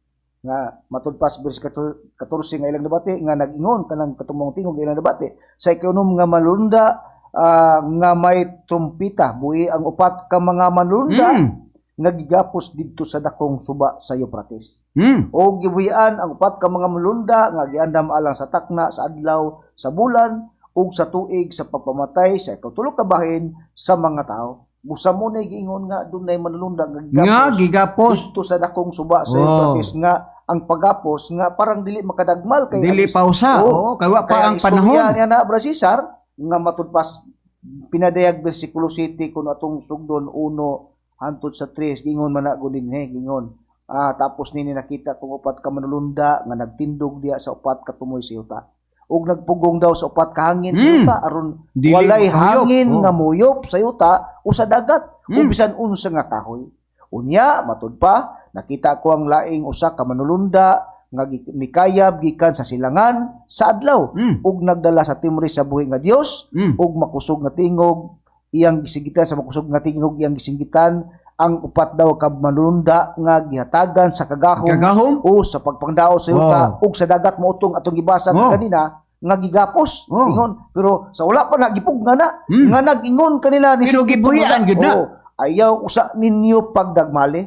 nga matud pa sa verse 14 nga ilang nabati nga nag-ingon kanang katumong tingog ilang nabati sa ikaunom nga manulunda nga may trumpita, "Buhi ang upat ka mga manulunda nga gigapos didto sa dakong suba sa Euphrates. O gibuhian ang upat ka mga manulunda nga giandam alang sa takna, sa adlaw, sa bulan ug sa tuig sa pagpamatay sa ikatulo ka bahin sa mga tao." Busa mo na giingon nga dunay manulunda nga Nga gigapos gigapos. didto sa dakong suba sa Euphrates, nga ang pagapos nga parang dili makadagmal kay Dili ang pa usa. Oo. Oo, kay wa pa Kaya ang istorya panahon. niya na, Bra Cesar, nga matud pas pinadayag bersikulo 7 kun atong sugdon 1 hantod sa 3, gingon man na gud dinhi, gingon, tapos nini nakita kong upat ka manulunda nga nagtindog diya sa upat ka tumoy sa yuta ug nagpugong daw sa upat ka hangin sa yuta aron Dili walay makahuyop. hangin nga muyop sa yuta o sa dagat o bisan unsa nga kahoy. Unya matud pa, nakita ko ang laing usa ka manulunda nga mikayab gikan sa silangan sa adlaw ug nagdala sa timre sa buhi nga Dios ug makusog nga tingog iyang gisingitan, sa makusog nga tingog iyang gisingitan ang upat daw ka manulunda nga gihatagan sa kagahom Kagahom? o sa pagpangdaot sa yuta ug sa dagat, mo utong atong gibasa kanina nga gigapos. Ingon, pero sa wala pa na gipugna na nga nag-ingon kanila ni Pero gibuhian gyud na. Oo. "Ayaw usa ninyo pagdagmali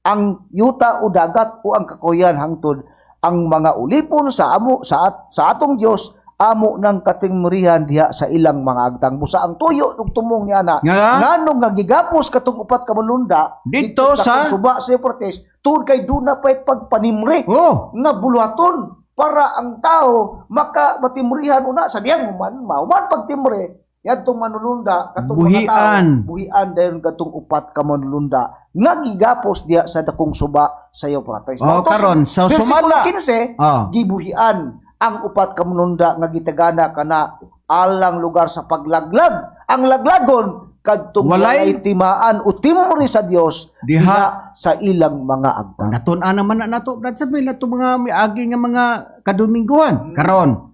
ang yuta o dagat o ang kakuyan hangtod ang mga ulipon sa amo sa atong Dios amo ng katingmurihan diha sa ilang mga agtang." Busa ang tuyo ug tumong niya na Nga? nganong nga gigapos katong upat ka manulunda Didto sa suba sa Euphrates, tungod kay duna pay pagpanimre nga buluhaton para ang tao maka matimrihan una sa diyang human mahuman pagtimre yadtong manulunda katong mga tao Buhian. buhian dayon katong upat ka manulunda nga gigapos diha sa dakong suba sa Euphrates. Oh, Tapos, karon, sa versikulo sumala. 15, gibuhian ang upat ka manulunda nga gitagana kana alang lugar sa paglaglag. Ang laglagon kadtong Walay- walay timaan o timre sa Dios Diha. diha sa ilang mga agtang. Natun-an naman na nato, Brad Samuel, nato mga miagi nga mga kadumingguhan. Karon,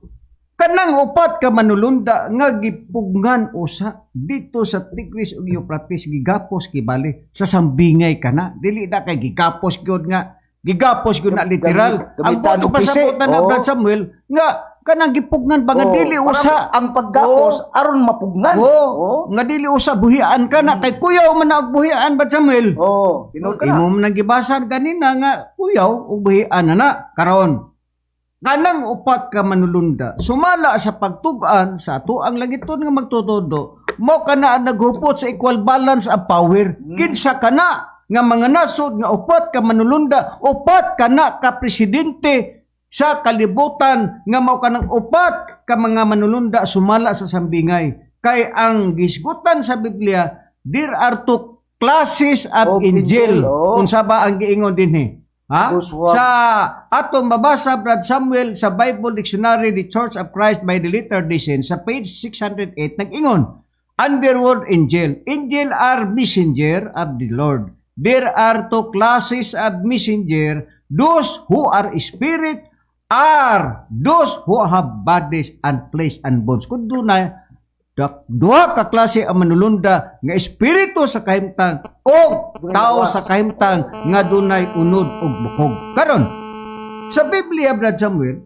kanang upat ka manulunda nga gipugngan usa dito sa Tigris ug Euphrates, gigapos kibali sa sambingay kana. Dili na kay gigapos gyud nga gigapos gyud na literal. Ang Gamitan buot og pisi. pasabutan na, Brad Samuel, nga kanang gipugngan ba nga dili Parang usa ang paggapos aron mapugnan. Oo, nga dili usa buhian ka na kay kuyaw man na og buhian, Brad Samuel. Oh, tinuod ka na. Imo man nang gibasan ganina nga kuyaw ug buhian na na karon. Kanang upat ka manulunda sumala sa pagtug-an sa atoang langiton nga magtutodo, mo kana ang naghupot sa equal balance of power. Kinsa kana nga mga nasod nga upat ka manulunda, upat kana ka presidente sa kalibutan nga mao kanang upat ka mga manulunda sumala sa sambingay? Kay ang gisgutan sa Biblia, there are two classes of Of angel. angel, oh. Unsa ba ang giingon dinhi, ha? Those who have- Sa atong mabasa, Brad Samuel, sa Bible Dictionary, the Church of Christ by the Latter Day Saints, sa page 608, nag-ingon under word angel, "Angel are messenger of the Lord. There are two classes of messenger: those who are spirit are those who have bodies and flesh and bones." Kung doon na duha ka klase ang manulunda nga espiritu sa kahimtang o tao sa kahimtang nga dunay unod ug bukog. Karon, sa Biblia, Brad Samuel,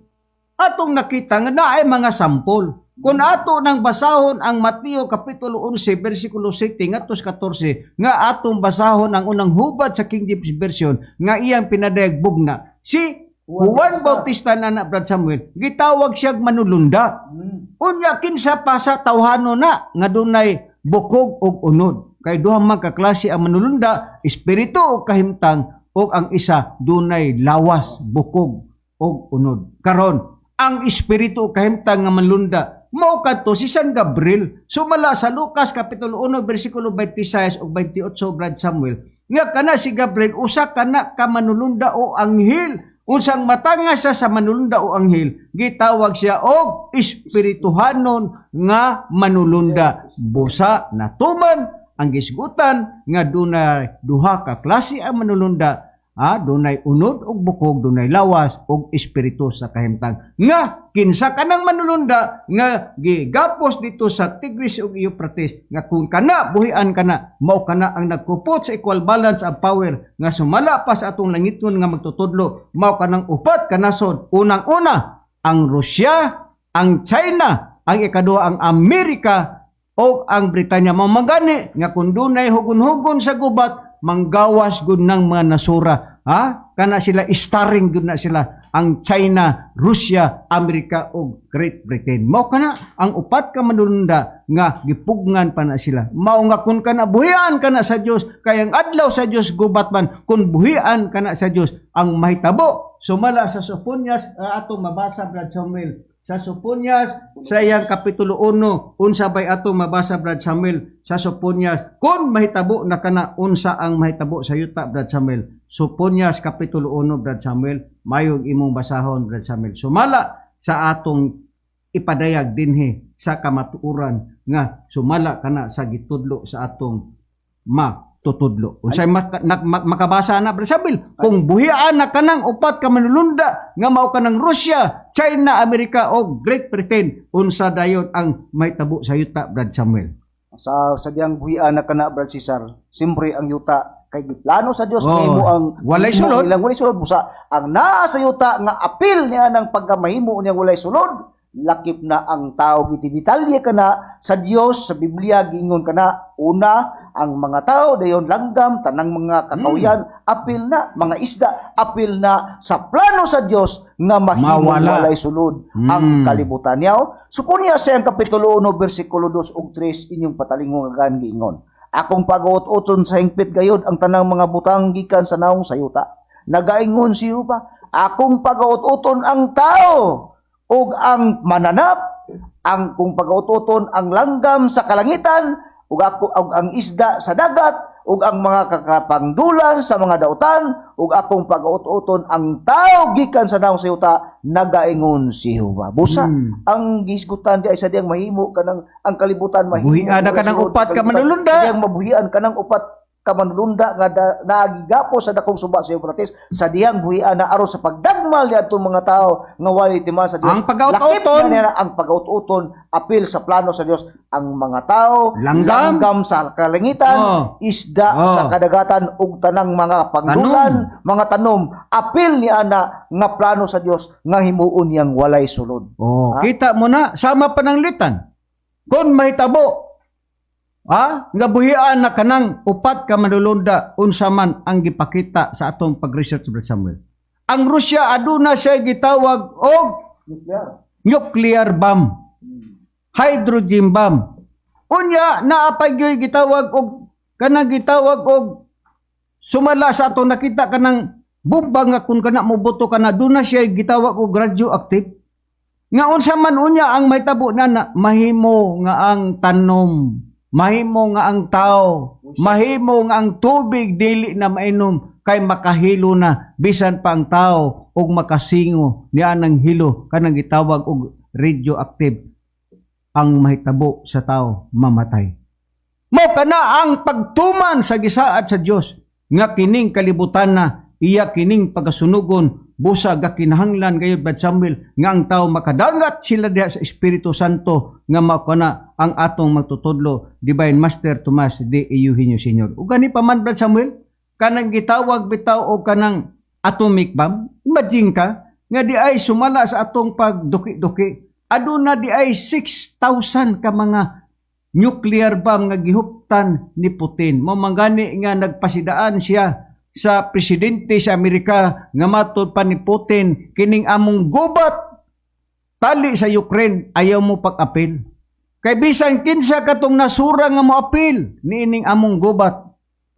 atong nakita nga naay mga sampol. Kung ato nang basahon ang Mateo kapitulo 11 bersikulo 7 ngadto sa 14, nga atong basahon ang unang hubad sa King James Version nga iyang pinadayag bugna si Juan Bautista na na, Brad Samuel, gitawag siyang manulunda. Unya kinsa pa sa tawhano na nga dunay bukog ug unod? Kay duha man ka klase ang manulunda, espiritu ug kahimtang ug ang isa dunay lawas, bukog ug unod. Karon, ang espiritu ug kahimtang nga manulunda mao kadto si San Gabriel. Sumala sa Lucas kapitulo 1 bersikulo 26 ug 28, Brad Samuel, nga kana si Gabriel usa kana ka manulunda o anghel. Unsang matanga siya sa manulunda o anghel, gitawag siya og espirituhanon nga manulunda. Busa natuman ang gisgutan nga dunay duha ka klase ang manulunda, dunay unod ug bukog, dunay lawas ug espiritu sa kahimtang. Nga kinsa kanang manulunda nga gigapos dito sa Tigris ug Euphrates, nga kung kana buhian kana, mao kana ang nagkupot sa equal balance of power nga sumala pa sa atong langiton nga magtutudlo, mao kanang upat ka nasod. Unang-una ang Russia, ang China, ang ikaduha ang Amerika o ang Britanya. Mao magani nga kung dunay hugon-hugon sa gubat, manggawas gud ng mga nasura, ha, kana sila starring gud na sila. Ang China, Russia, Amerika ug Great Britain. Mao kana ang upat ka manulunda nga gipugngan pa na sila. Mao nga kun kana buhian kana sa Dios, kay ang adlaw sa Dios gubat man, kun buhian kana sa Dios ang mahitabo sumala sa Soponias, atong mabasa, Brad Samuel, sa Soponias sa iyang kapitulo 1. Unsa bay atong mabasa, Brad Samuel, sa Soponias? Kung mahitabo na kana, unsa ang mahitabo sa yuta, Brad Samuel? Soponias kapitulo 1, Brad Samuel, mayong imong basahon, Brad Samuel, sumala sa atong ipadayag dinhi sa kamatuoran nga sumala kana sa gitudlo sa atong matutudlo. Unsay makabasa na, Brad Samuel? Kung buhian na kanang upat ka manulunda nga mao kanang Russia, China, Amerika o Great Britain, unsa dayon ang mahitabo sa yuta, Brad Samuel? Sa diyang buhian na kana, Brad Cesar, siyempre ang yuta kay giplano sa Dios Oh, mahimo ang walay mahimo sulod. Ilang walay sulod. Busa ang naa sa yuta nga apil niya ng pagkamahimo niya walay sulod, lakip na ang tao. Gitidetalye kana sa Dios sa Biblia. Giingon kana, una ang mga tao, dayon langgam, tanang mga kakawyan, apil na mga isda, apil na sa plano sa Dios nga mahimo Mawala. walay sulod ang kalibutan niyaw. Supunya sa iyang kapitulo 1 bersikulo 2 ug 3, inyong patalingon giingon. "Akong pag-uot-uton sa hingpit gayod ang tanang mga butang gikan sa naong sa yuta. Nagaingon si Jehova, akong pag-uot-uton ang tao ug ang mananap, ang kung pag-uot-uton ang langgam sa kalangitan ug ako ug ang isda sa dagat ug ang mga kakapangdulan sa mga dautan ug akong pag-uot-uton ang tao gikan sa naong sa yuta, nagaingon si Jehova." Busa ang gisgutan di ay sa diyang mahimo kanang ang kalibutan mahimo Buhian na walay kanang sulod upat ka kalibutan. manulunda. Sa diyang mabuhian kanang upat ka manulunda nga nagigapo sa dakong suba sa Euphrates, sa diyang buhian na aron sa pagdagmal niadtong mga tao nga walay timan sa Dios. Ang pag-uot-uton. Lakip na niya ang pag-uot-uton, apil sa plano sa Dios ang mga tao, Langgam. Langgam sa kalangitan, isda sa kadagatan ug tanang mga pangdulan, mga tanom, apil ni ana nga plano sa Dios nga himuon niyang walay sulod. Oh, Ha? kita mo na, sama pananglitan. Kung mahitabo, nga buhian na kanang upat ka manulunda, unsa man ang gipakita sa atong pag-research, Brad Samuel? Ang Rusya aduna siya gitawag og Nuclear. Nuclear bomb, hydrogen bomb. Unya naa pa gyoy gitawag og kanang gitawag og sumala sa atong nakita kanang bomba nga kun kana moboto kana, duna siya gitawag og radioactive. Nga unsa man unya ang mahitabo na na mahimo nga ang tanom, mahimo nga ang tao, mahimo nga ang tubig dili na mainom kay makahilo na bisan pa ang tao og makasingo niya ng hilo kanang gitawag og radioactive. Ang mahitabo sa tao, mamatay. Mo kana ang pagtuman sa gisaad sa Dios nga kining kalibutan na iya kining pagasunugon. Busa gakinahanglan gayud, Brad Samuel, nga ang tao makadangat sila diha sa Espiritu Santo nga mao kana ang atong magtutudlo, Divine Master Tomas de Eugenio Senior. Ug gani pa man, Brad Samuel, kanang gitawag bitaw og kanang atomic bomb. Imagine ka nga di ay sumala sa atong pagduki-duki, aduna di ay 6,000 ka mga nuclear bomb nga gihuptan ni Putin. Mo mangani nga nagpasidaan siya sa presidente sa Amerika nga matod pa ni Putin, kining among gubat tali sa Ukraine ayaw mo pag-apil. Kay bisan kinsa katong nasura nga moapil niining among gubat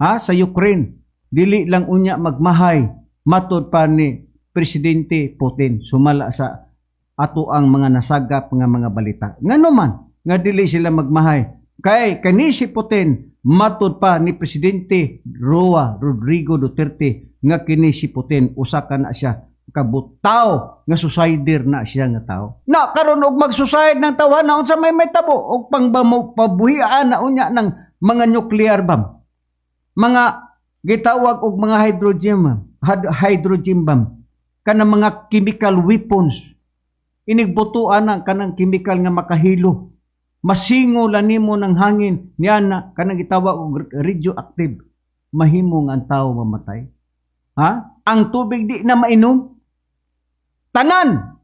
ha sa Ukraine, dili lang unya magmahay, matod pa ni Presidente Putin sumala sa ato ang mga nasagap nga mga balita. Ngano man nga dili sila magmahay? Kay kani si Putin, matod pa ni Presidente Roa Rodrigo Duterte nga kini si Putin usa ka na siya kabutaw nga suicider na siya nga tao. Na karon og mag-suicide ng tawo na, unsa may tabo og pangbamo pabuhian na unya ng mga nuclear bomb? Mga gitawag og mga hydrogen bomb, hydrogen bomb, kanang mga chemical weapons. Inigbutuan ang kanang chemical nga makahilo. Masingo lang nimo ng hangin niya na kanang gitawag og radioactive. Mahimo nga ang tao mamatay. Ha? Ang tubig di na mainom. Tanan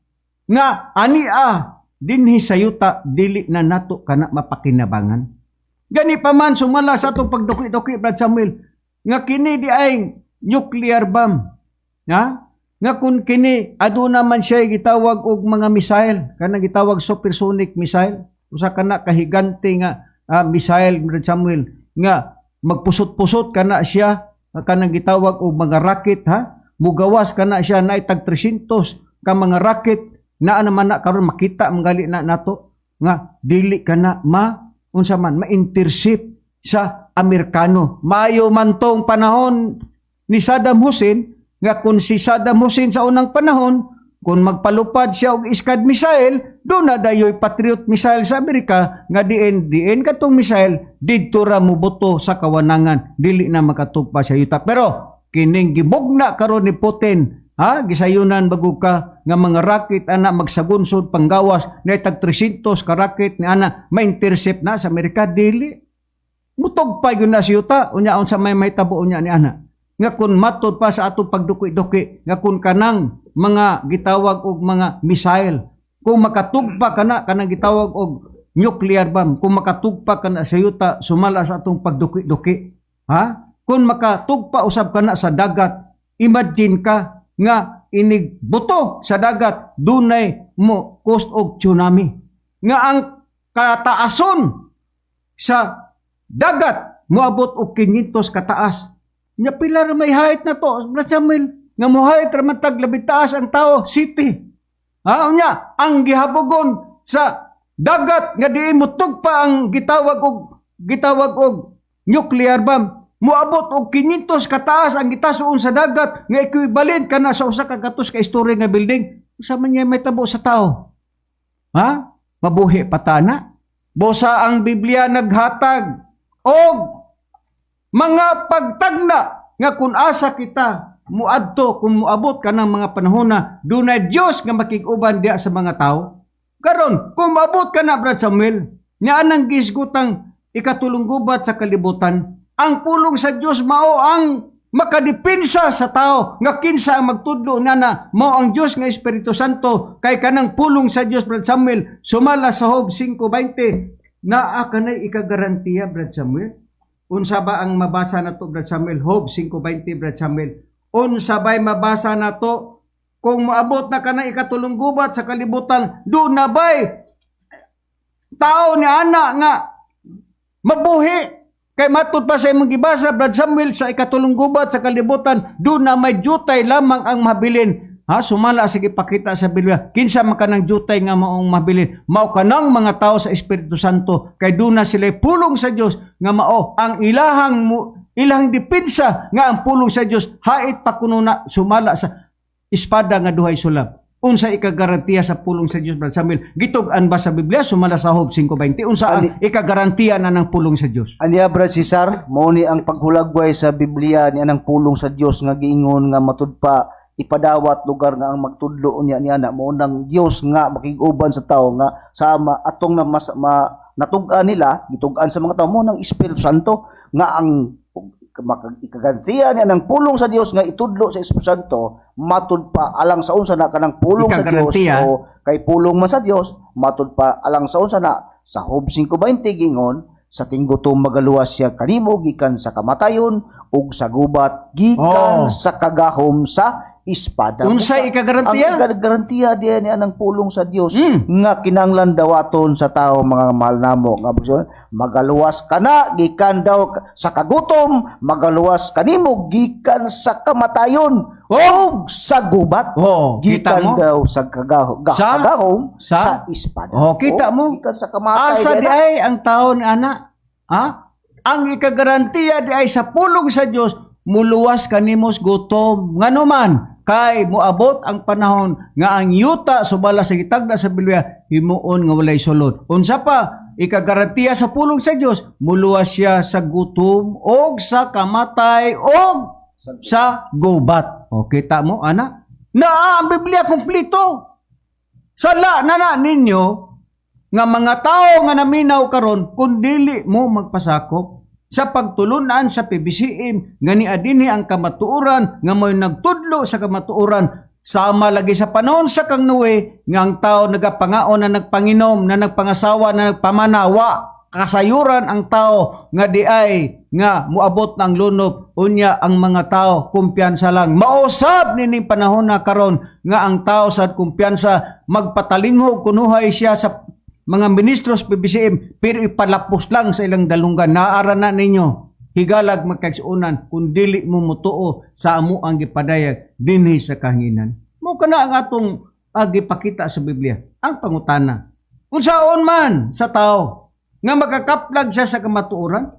nga ania dinhi sa yuta dili na nato kana mapakinabangan. Gani pa man sumala sa atong pagduki-duki, Brad Samuel, nga kini di ay nuclear bomb. Ha? Nga kung kini aduna man siya gitawag og mga missile, kanang gitawag supersonic missile, usa kana kahigante nga missile, Brad Samuel, nga magpusot-pusot kana siya, kanang gitawag og mga rocket, ha, mugawas kana siya na tag 300 ka mga rocket. Naa naman na karon, makita manggali na nato nga dili kana ma unsa man ma-intercept sa Amerikano. Maayo man tong panahon ni Saddam Hussein, nga kung si Saddam Hussein sa unang panahon, kung magpalupad siya og Scud missile, duna dayoy Patriot missile sa Amerika nga diin diin katong missile didto ra mubuto sa kawanangan, dili na makatugpa sa yuta. Pero kining gibugna karon ni Putin, ha, gisayunan bago ka nga mga rocket ana magsagunsod panggawas na tag 300 ka rocket ni ana, ma-intercept na sa Amerika? Dili mutugpa gyud na sa yuta. Unya unsa may mahitabo unya ni ana, nga kung matod pa sa atong pagduki-duki nga kung kanang mga gitawag og mga missile, kung makatugpa kana kanang gitawag og nuclear bomb, kung makatugpa kana sa yuta sumala sa atong pagduki-duki, ha, kung makatugpa usab kana sa dagat, imagine ka nga inig buto sa dagat dunay mo cause og tsunami nga ang kataason sa dagat moabot og 500 kataas. Nya pila ra may height na to, Brad Samuel, nga mo height ra man tag labing taas ang tao city. Ha, unya ang gihabogon sa dagat nga diin mo tugpa ang gitawag og nuclear bomb, moabot og 500 kataas ang gitasuon sa dagat nga equivalent kana sa usa ka gatos ka story nga building. Usa man niya may tabo sa tao? Ha, mabuhi pa ta na? Busa ang Biblia naghatag og mga pagtagna nga kung asa kita muadto, kung moabot kanang mga panahon na dunay Dios nga makig-uban diya sa mga tao. Karon, kung moabot ka na, Brad Samuel, nga anang gisgutang ikatulong gubat sa kalibutan, ang pulong sa Dios mao ang makadepinsa sa tao. Nga kinsa ang magtudlo na na mao ang Dios nga Espiritu Santo, kay kanang pulong sa Dios, Brad Samuel, sumala sa Job 5:20, naa kanay ikagarantiya, Brad Samuel. Unsa ba ang mabasa nato, Brad Samuel? Job 5:20, Brad Samuel. Unsa ba'y mabasa nato kung moabot na kanang ikatulong gubat sa kalibutan, duna ba'y tao ni ana nga mabuhi? Kay matud pa sa imong gibasa, Brad Samuel, sa ikatulong gubat sa kalibutan, duna may jutay lamang ang mabilin. Ha, sumala sa gipakita sa Biblia. Kinsa man kanang jutay nga maong mabilin? Mao kanang mga tao sa Espiritu Santo, kay duna sila pulong sa Dios nga mao ang ilahang depensa, nga ang pulong sa Dios hait pa kuno na sumala sa espada nga duhay sulab. Unsa ikagarantiya sa pulong sa Dios, Brad Samuel? Gitug-an ba sa Biblia sumala sa Job 5:20? Unsa ang ikagarantiya na ng pulong sa Dios? Aniya, Brad Cesar, mao ni ang paghulagway sa Biblia ni anang pulong sa Dios nga giingon nga matud pa ipadawat lugar nga ang magtudlo unya niya na mao nang Dios nga makig-uban sa tao, nga sa atong na mas natug-an nila, gitug-an sa mga tao, mao nang Espiritu Santo, nga ang ikagantiya niya ng pulong sa Dios nga itudlo sa Espiritu Santo, matud pa alang sa unsa na kanang pulong sa Dios. Ikagantiya. O kay pulong man sa Dios, matud pa alang sa unsa na sa Job 5:20 gingon, sa tinggutom magaluwas siya kanimo gikan sa kamatayon ug sa gubat gikan sa kagahom sa espada. Unsay ikagarantiya? Ang ikagarantiya diyan niya ng pulong sa Dios nga kinanglan dawaton sa tao, mga mahal namo nga magaluwas ka na gikan daw sa kagutom, magaluwas kanimo gikan sa kamatayon ug sa gubat Oh, kita gikan mo? daw sa Sa? kagahom Sa? sa espada. Oh, kita mo? Gikan sa kamatay Asa diay di na. ay ang tao ni ana? Ha? Ang ikagarantiya di ay sa pulong sa Dios, muluwas kanimos gutom. Ngano man kay moabot ang panahon nga ang yuta sumala sa gitagda sa Biblia himuon nga walay sulod. Unsa pa ikagarantiya sa pulong sa Dios? Muluwas siya sa gutom og sa kamatay og sa gubat. O kita mo ana? Naa ang Biblia kompleto. Sala na na ninyo nga mga tao nga naminaw karon kung dili mo magpasakop sa pagtulunan sa PBCM nga niadini ang kamatuoran, nga mo'y nagtudlo sa kamatuoran, sama lagi sa panahon sa kang Noe nga ang tao nagapangaon na nagpanginom na nagpangasawa na nagpamanawa. Kasayuran ang tao nga di ay nga muabot ng lunop, unya ang mga tao kumpiyansa lang. Mausab nining panahon na karon nga ang tao sa kumpiyansa, magpatalinghog kunuhay siya sa mga ministros PBCM, pero ipalapos lang sa ilang dalunggan. Naara na ninyo, higalag magkaigsuonan, kung dili mo mutuo sa amo ang gipadayag dinhi sa kahanginan. Mao kana ang atong gipakita sa Biblia. Ang pangutana, unsaon man sa tao nga makakaplag siya sa kamatuoran?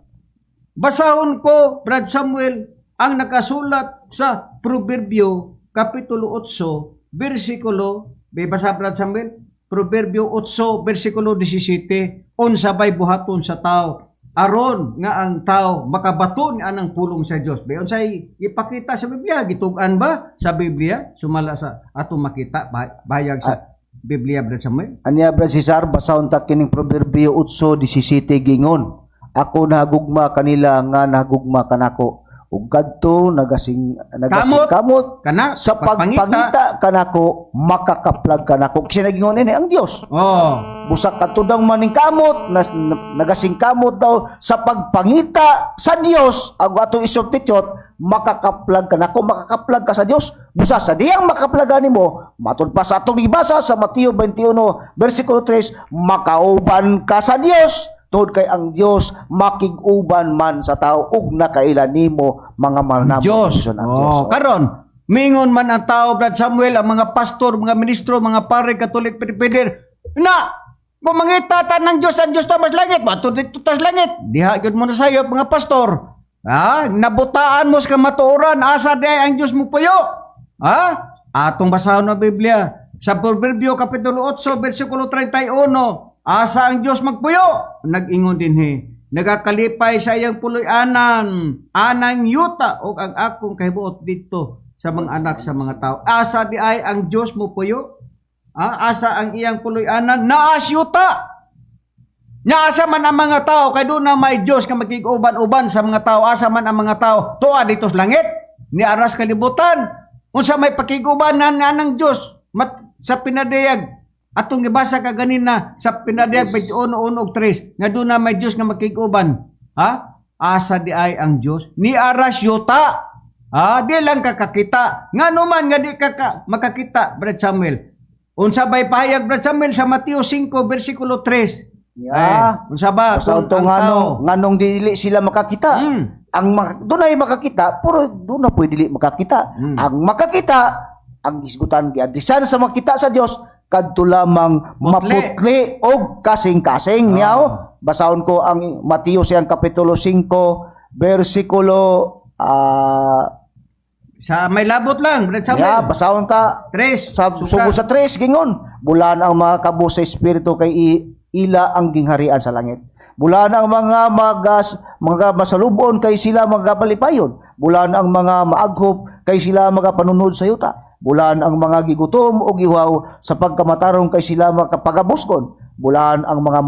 Basahon ko, Brad Samuel, ang nakasulat sa Proverbio Kapitulo 8, versikulo, may basa, Brad Samuel? Proverbio 8, versikulo 17, unsa bay buhaton sa tao aron nga ang tao makabaton anang pulong sa Dios? Ba unsay ipakita sa Biblia? Gitug-an ba sa Biblia sumala sa atong makita bayag sa Biblia, Brad Samuel? Anya, Brad Cesar, basahon ta kining Proverbio 8:17. Gingon, "Ako nahagugma kanila nga nahagugma kanako ug kadto nagasing nagasing Kamot. Kamot kana sa pagpangita kanako makakaplag kanako." Kasi nagingon ini ang Dios. Busak katudang maning kamot nas, nagasing kamot daw sa pagpangita sa Dios, ang atong isubstitute, makakaplag kanako, makakaplag ka sa Dios. Busa sa diyang makaplagan nimo, matud pa sa atong gibasa sa Mateo 21 versikulo 3, makauban ka sa Dios tungod kay ang Dios makig-uban man sa tao ug nakaila nimo mga manamon Diyos. ang Dios. Oh, karon, mingon man ang tao, Brad Samuel, ang mga pastor, mga ministro, mga pare, Katolik, Peder, na kung mangita ta ng Diyos, ang Diyos ta mas langit, bato dito tas langit. Diha gyud mo na sayo, mga pastor. Ha? Nabutaan mo sa kamatuoran, asa di ang Diyos mo puyo? Ha? Atong basahon ang Biblia. Sa Proverbio Kapitulo 8, versikulo 31, asa ang Diyos magpuyo? Nag-ingon dinhi, "Nagakalipay sa iyang puloy-anan, anang yuta, o ang akong kahibuot dito sa mga anak sa mga tao." Asa di ay ang Diyos mo puyo? Ah, asa ang iyang puloy-anan? Naas yuta. Nya asa man ang mga tao kay doon na may Diyos nga makig-uban-uban sa mga tao? Asa man ang mga tao? Tuwa dito sa langit, ni aras kalibutan. Unsa may pakig-ubanan nga ng Diyos mat, sa pinadayag atong gibasa kaganina sa Pinadayag 21 ug 3 nga doon na may Diyos nga makig-uban? Ha, asa di ay ang Diyos? Ni aras yuta. Ha, di lang kakakita. Ngano man nga di ka makakita, Brad Samuel? Unsa bay pahayag, Brad Samuel, sa Mateo 5 versikulo 3? Eh, unsa ba Sa kung utong ang ngano, tao nganong dili sila makakita. Ang dunay makakita, puro doon na pwede dili makakita. Ang makakita, ang hisgutan giadresan sa makita sa Dios kadto lamang Putli. Maputli og kasing-kasing niyaw. Basahon ko ang Mateo siyang kapitulo 5 versikulo Sa may labot lang, Brad Samuel. Yeah, basahon ta Tres. sa Suka. sugod sa tres. Gingon, "Bulan ang mga kabus sa espiritu kay ila ang gingharian sa langit. Bulan ang mga magas mga masalubon kay sila magapalipayon. Bulan ang mga maaghop kay sila magapanunod sa yuta. Bulan ang mga gigutom o gihuaw sa pagkamatarong kay sila makapagabuskon. Bulan ang mga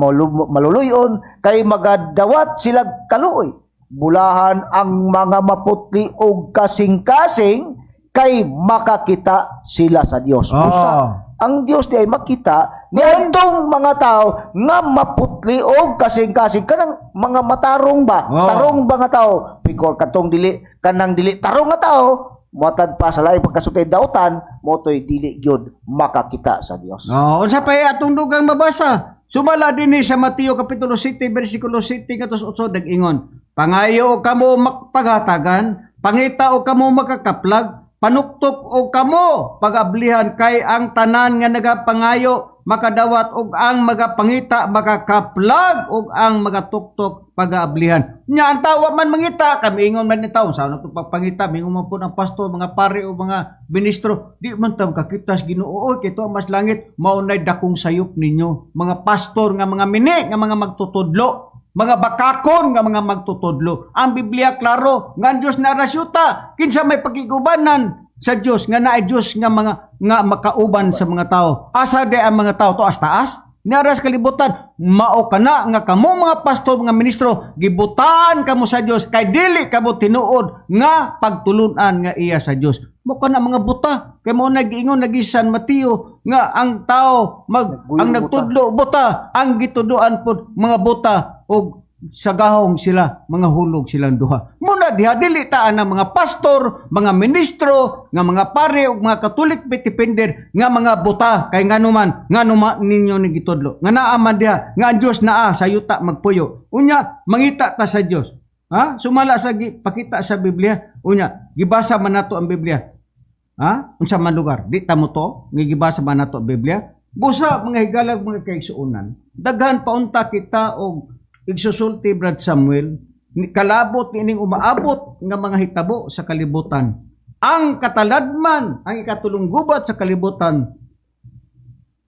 maluluyon kay magadawat sila kaluoy. Bulahan ang mga maputli og kasing-kasing kay makakita sila sa Dios." Usa, ang Dios di ay makita niadtong mga tao nga maputli og kasing-kasing, kanang mga matarong ba, tarong ba nga tao, pikor katong dili, kanang dili tarong nga tao, muatad pa sa laing pagkasulti dautan motoy dili gyud makakita sa Dios. Oh, unsa pa atong dugang mabasa? Sumala dinhi sa Mateo kapitulo 7 bersikulo 7 ngadto sa 8, nag-ingon, "Pangayo og kamo paghatagan, pangita og kamo makakaplag, panuktok og kamo pagablihan, kay ang tanan nga nagapangayo makadawat, og ang magapangita makakaplag, og ang magatuktok pagaablihan." Nya ang tawa man mangita, kami ingon man ni tawo sa ano pagpangita, mingon man po ng pastor, mga pare o mga ministro, di man ta makakita sa Ginoo, oy, kay tuwa mas langit. Mao nay dakong sayop ninyo. Mga pastor nga mga mini nga mga magtutudlo, mga bakakon nga mga magtutudlo. Ang Biblia klaro nga ang Dios na rasyuta, kinsa may pakigubanan sa Dios nga naay Dios nga mga nga makauban sa mga tao? Asa di ang mga tao to as taas? Niaras kalibutan, mao kana nga kamo mga pastor, mga ministro, gibutan kamo sa Dios kay dili kamo tinuod nga pagtulunan nga iya sa Dios. Mo kana mga buta kay mao nag-ingon lagi San Mateo nga ang tao mag Nagbuyong ang nagtudlo buta, ang gituduan pod mga buta, og sa gahong sila mga hulog silang duha. Muna diha dili ta ang mga pastor, mga ministro, nga mga pare ug mga Katolik defender nga mga buta, kay nganuman ngano man ninyo ni gitudlo nga naa man diha nga ang Dios naa sa yuta magpuyo? Unya mangita ta sa Dios, ha, sumala sa pakita sa Biblia. Unya gibasa man nato ang Biblia, ha, unsa man lugar di ta mo to nga gibasa man nato ang Biblia. Busa, mga higalag, mga kaigsuonan, daghan pa unta kita og igsusulti, Brad Samuel, kalabot niining umaabot nga mga hitabo sa kalibutan. Ang kataladman, ang ikatulong gubat sa kalibutan,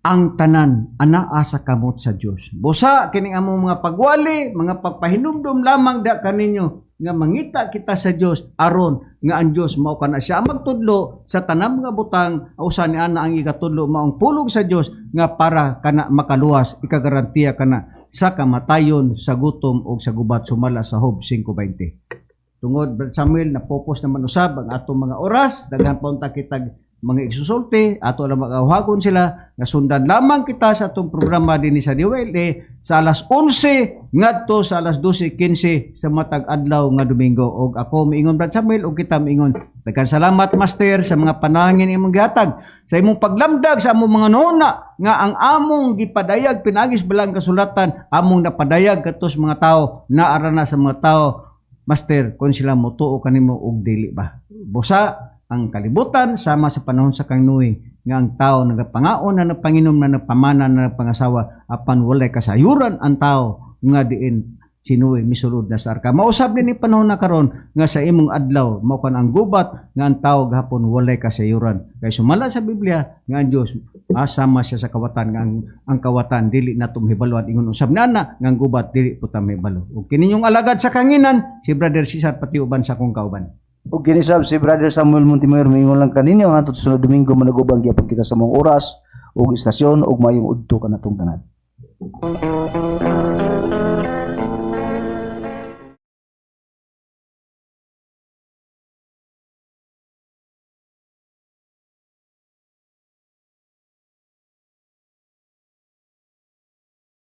ang tanan anaa sa kamot sa Dios. Busa kining among mga pagwali, mga pagpahinumdum lamang da kaninyo nga mangita kita sa Dios aron nga ang Dios mao kana siya ang magtudlo sa tanang mga butang. Usa ni ana ang ikatudlo maong pulong sa Dios nga para kana makaluwas, ikagarantiya kana sa kamatayon, sa gutom o sa gubat, sumala sa Job 5:20. Tungod, Brad Samuel, napopos naman usab ang atong mga oras, daghan pa unta kitag mga igsusulti, ato lang makauhagon sila nga sundan lamang kita sa atong programa dinhi sa DYLA sa alas 11 ngadto sa alas 12:15 sa matag adlaw nga Domingo. Og ako miingon, Brad Samuel, og kita miingon, daghan salamat, Master, sa mga panalangin imong gihatag, sa imong paglamdag sa among mga nuna nga ang among gipadayag pinaagi sa Balaang Kasulatan, among napadayag kadto sa mga tao. Naara na sa mga tao, Master, kung sila motuo kanimo og dili ba. Busa ang kalibutan sama sa panahon sa kang Noe nga ang tao nagapangaon na, nagpanginom na, nagpamana na, nagpangasawa, apan walay kasayuran ang tao nga diin si Noe misulod na sa arka. Mausab din ni panahon na karon nga sa imong adlaw mao kan ang gubat nga ang tao gahapon walay kasayuran. Kay sumala sa Biblia nga ang Dios sama siya sa kawatan nga ang kawatan dili nato mahibaluan. Ingon usab nana nga ang gubat dili po ta mahibalo. Ug kini inyong alagad sa kanginan, si Brother Cesar Patiuban, sa akong kauban. Ug kini sab si Brother Samuel Montemayor, miingon lang kaninyo hangtod sa sunod Domingo, managuban gyapon kita sa maong oras ug istasyon, ug mayong udto kanatong tanan.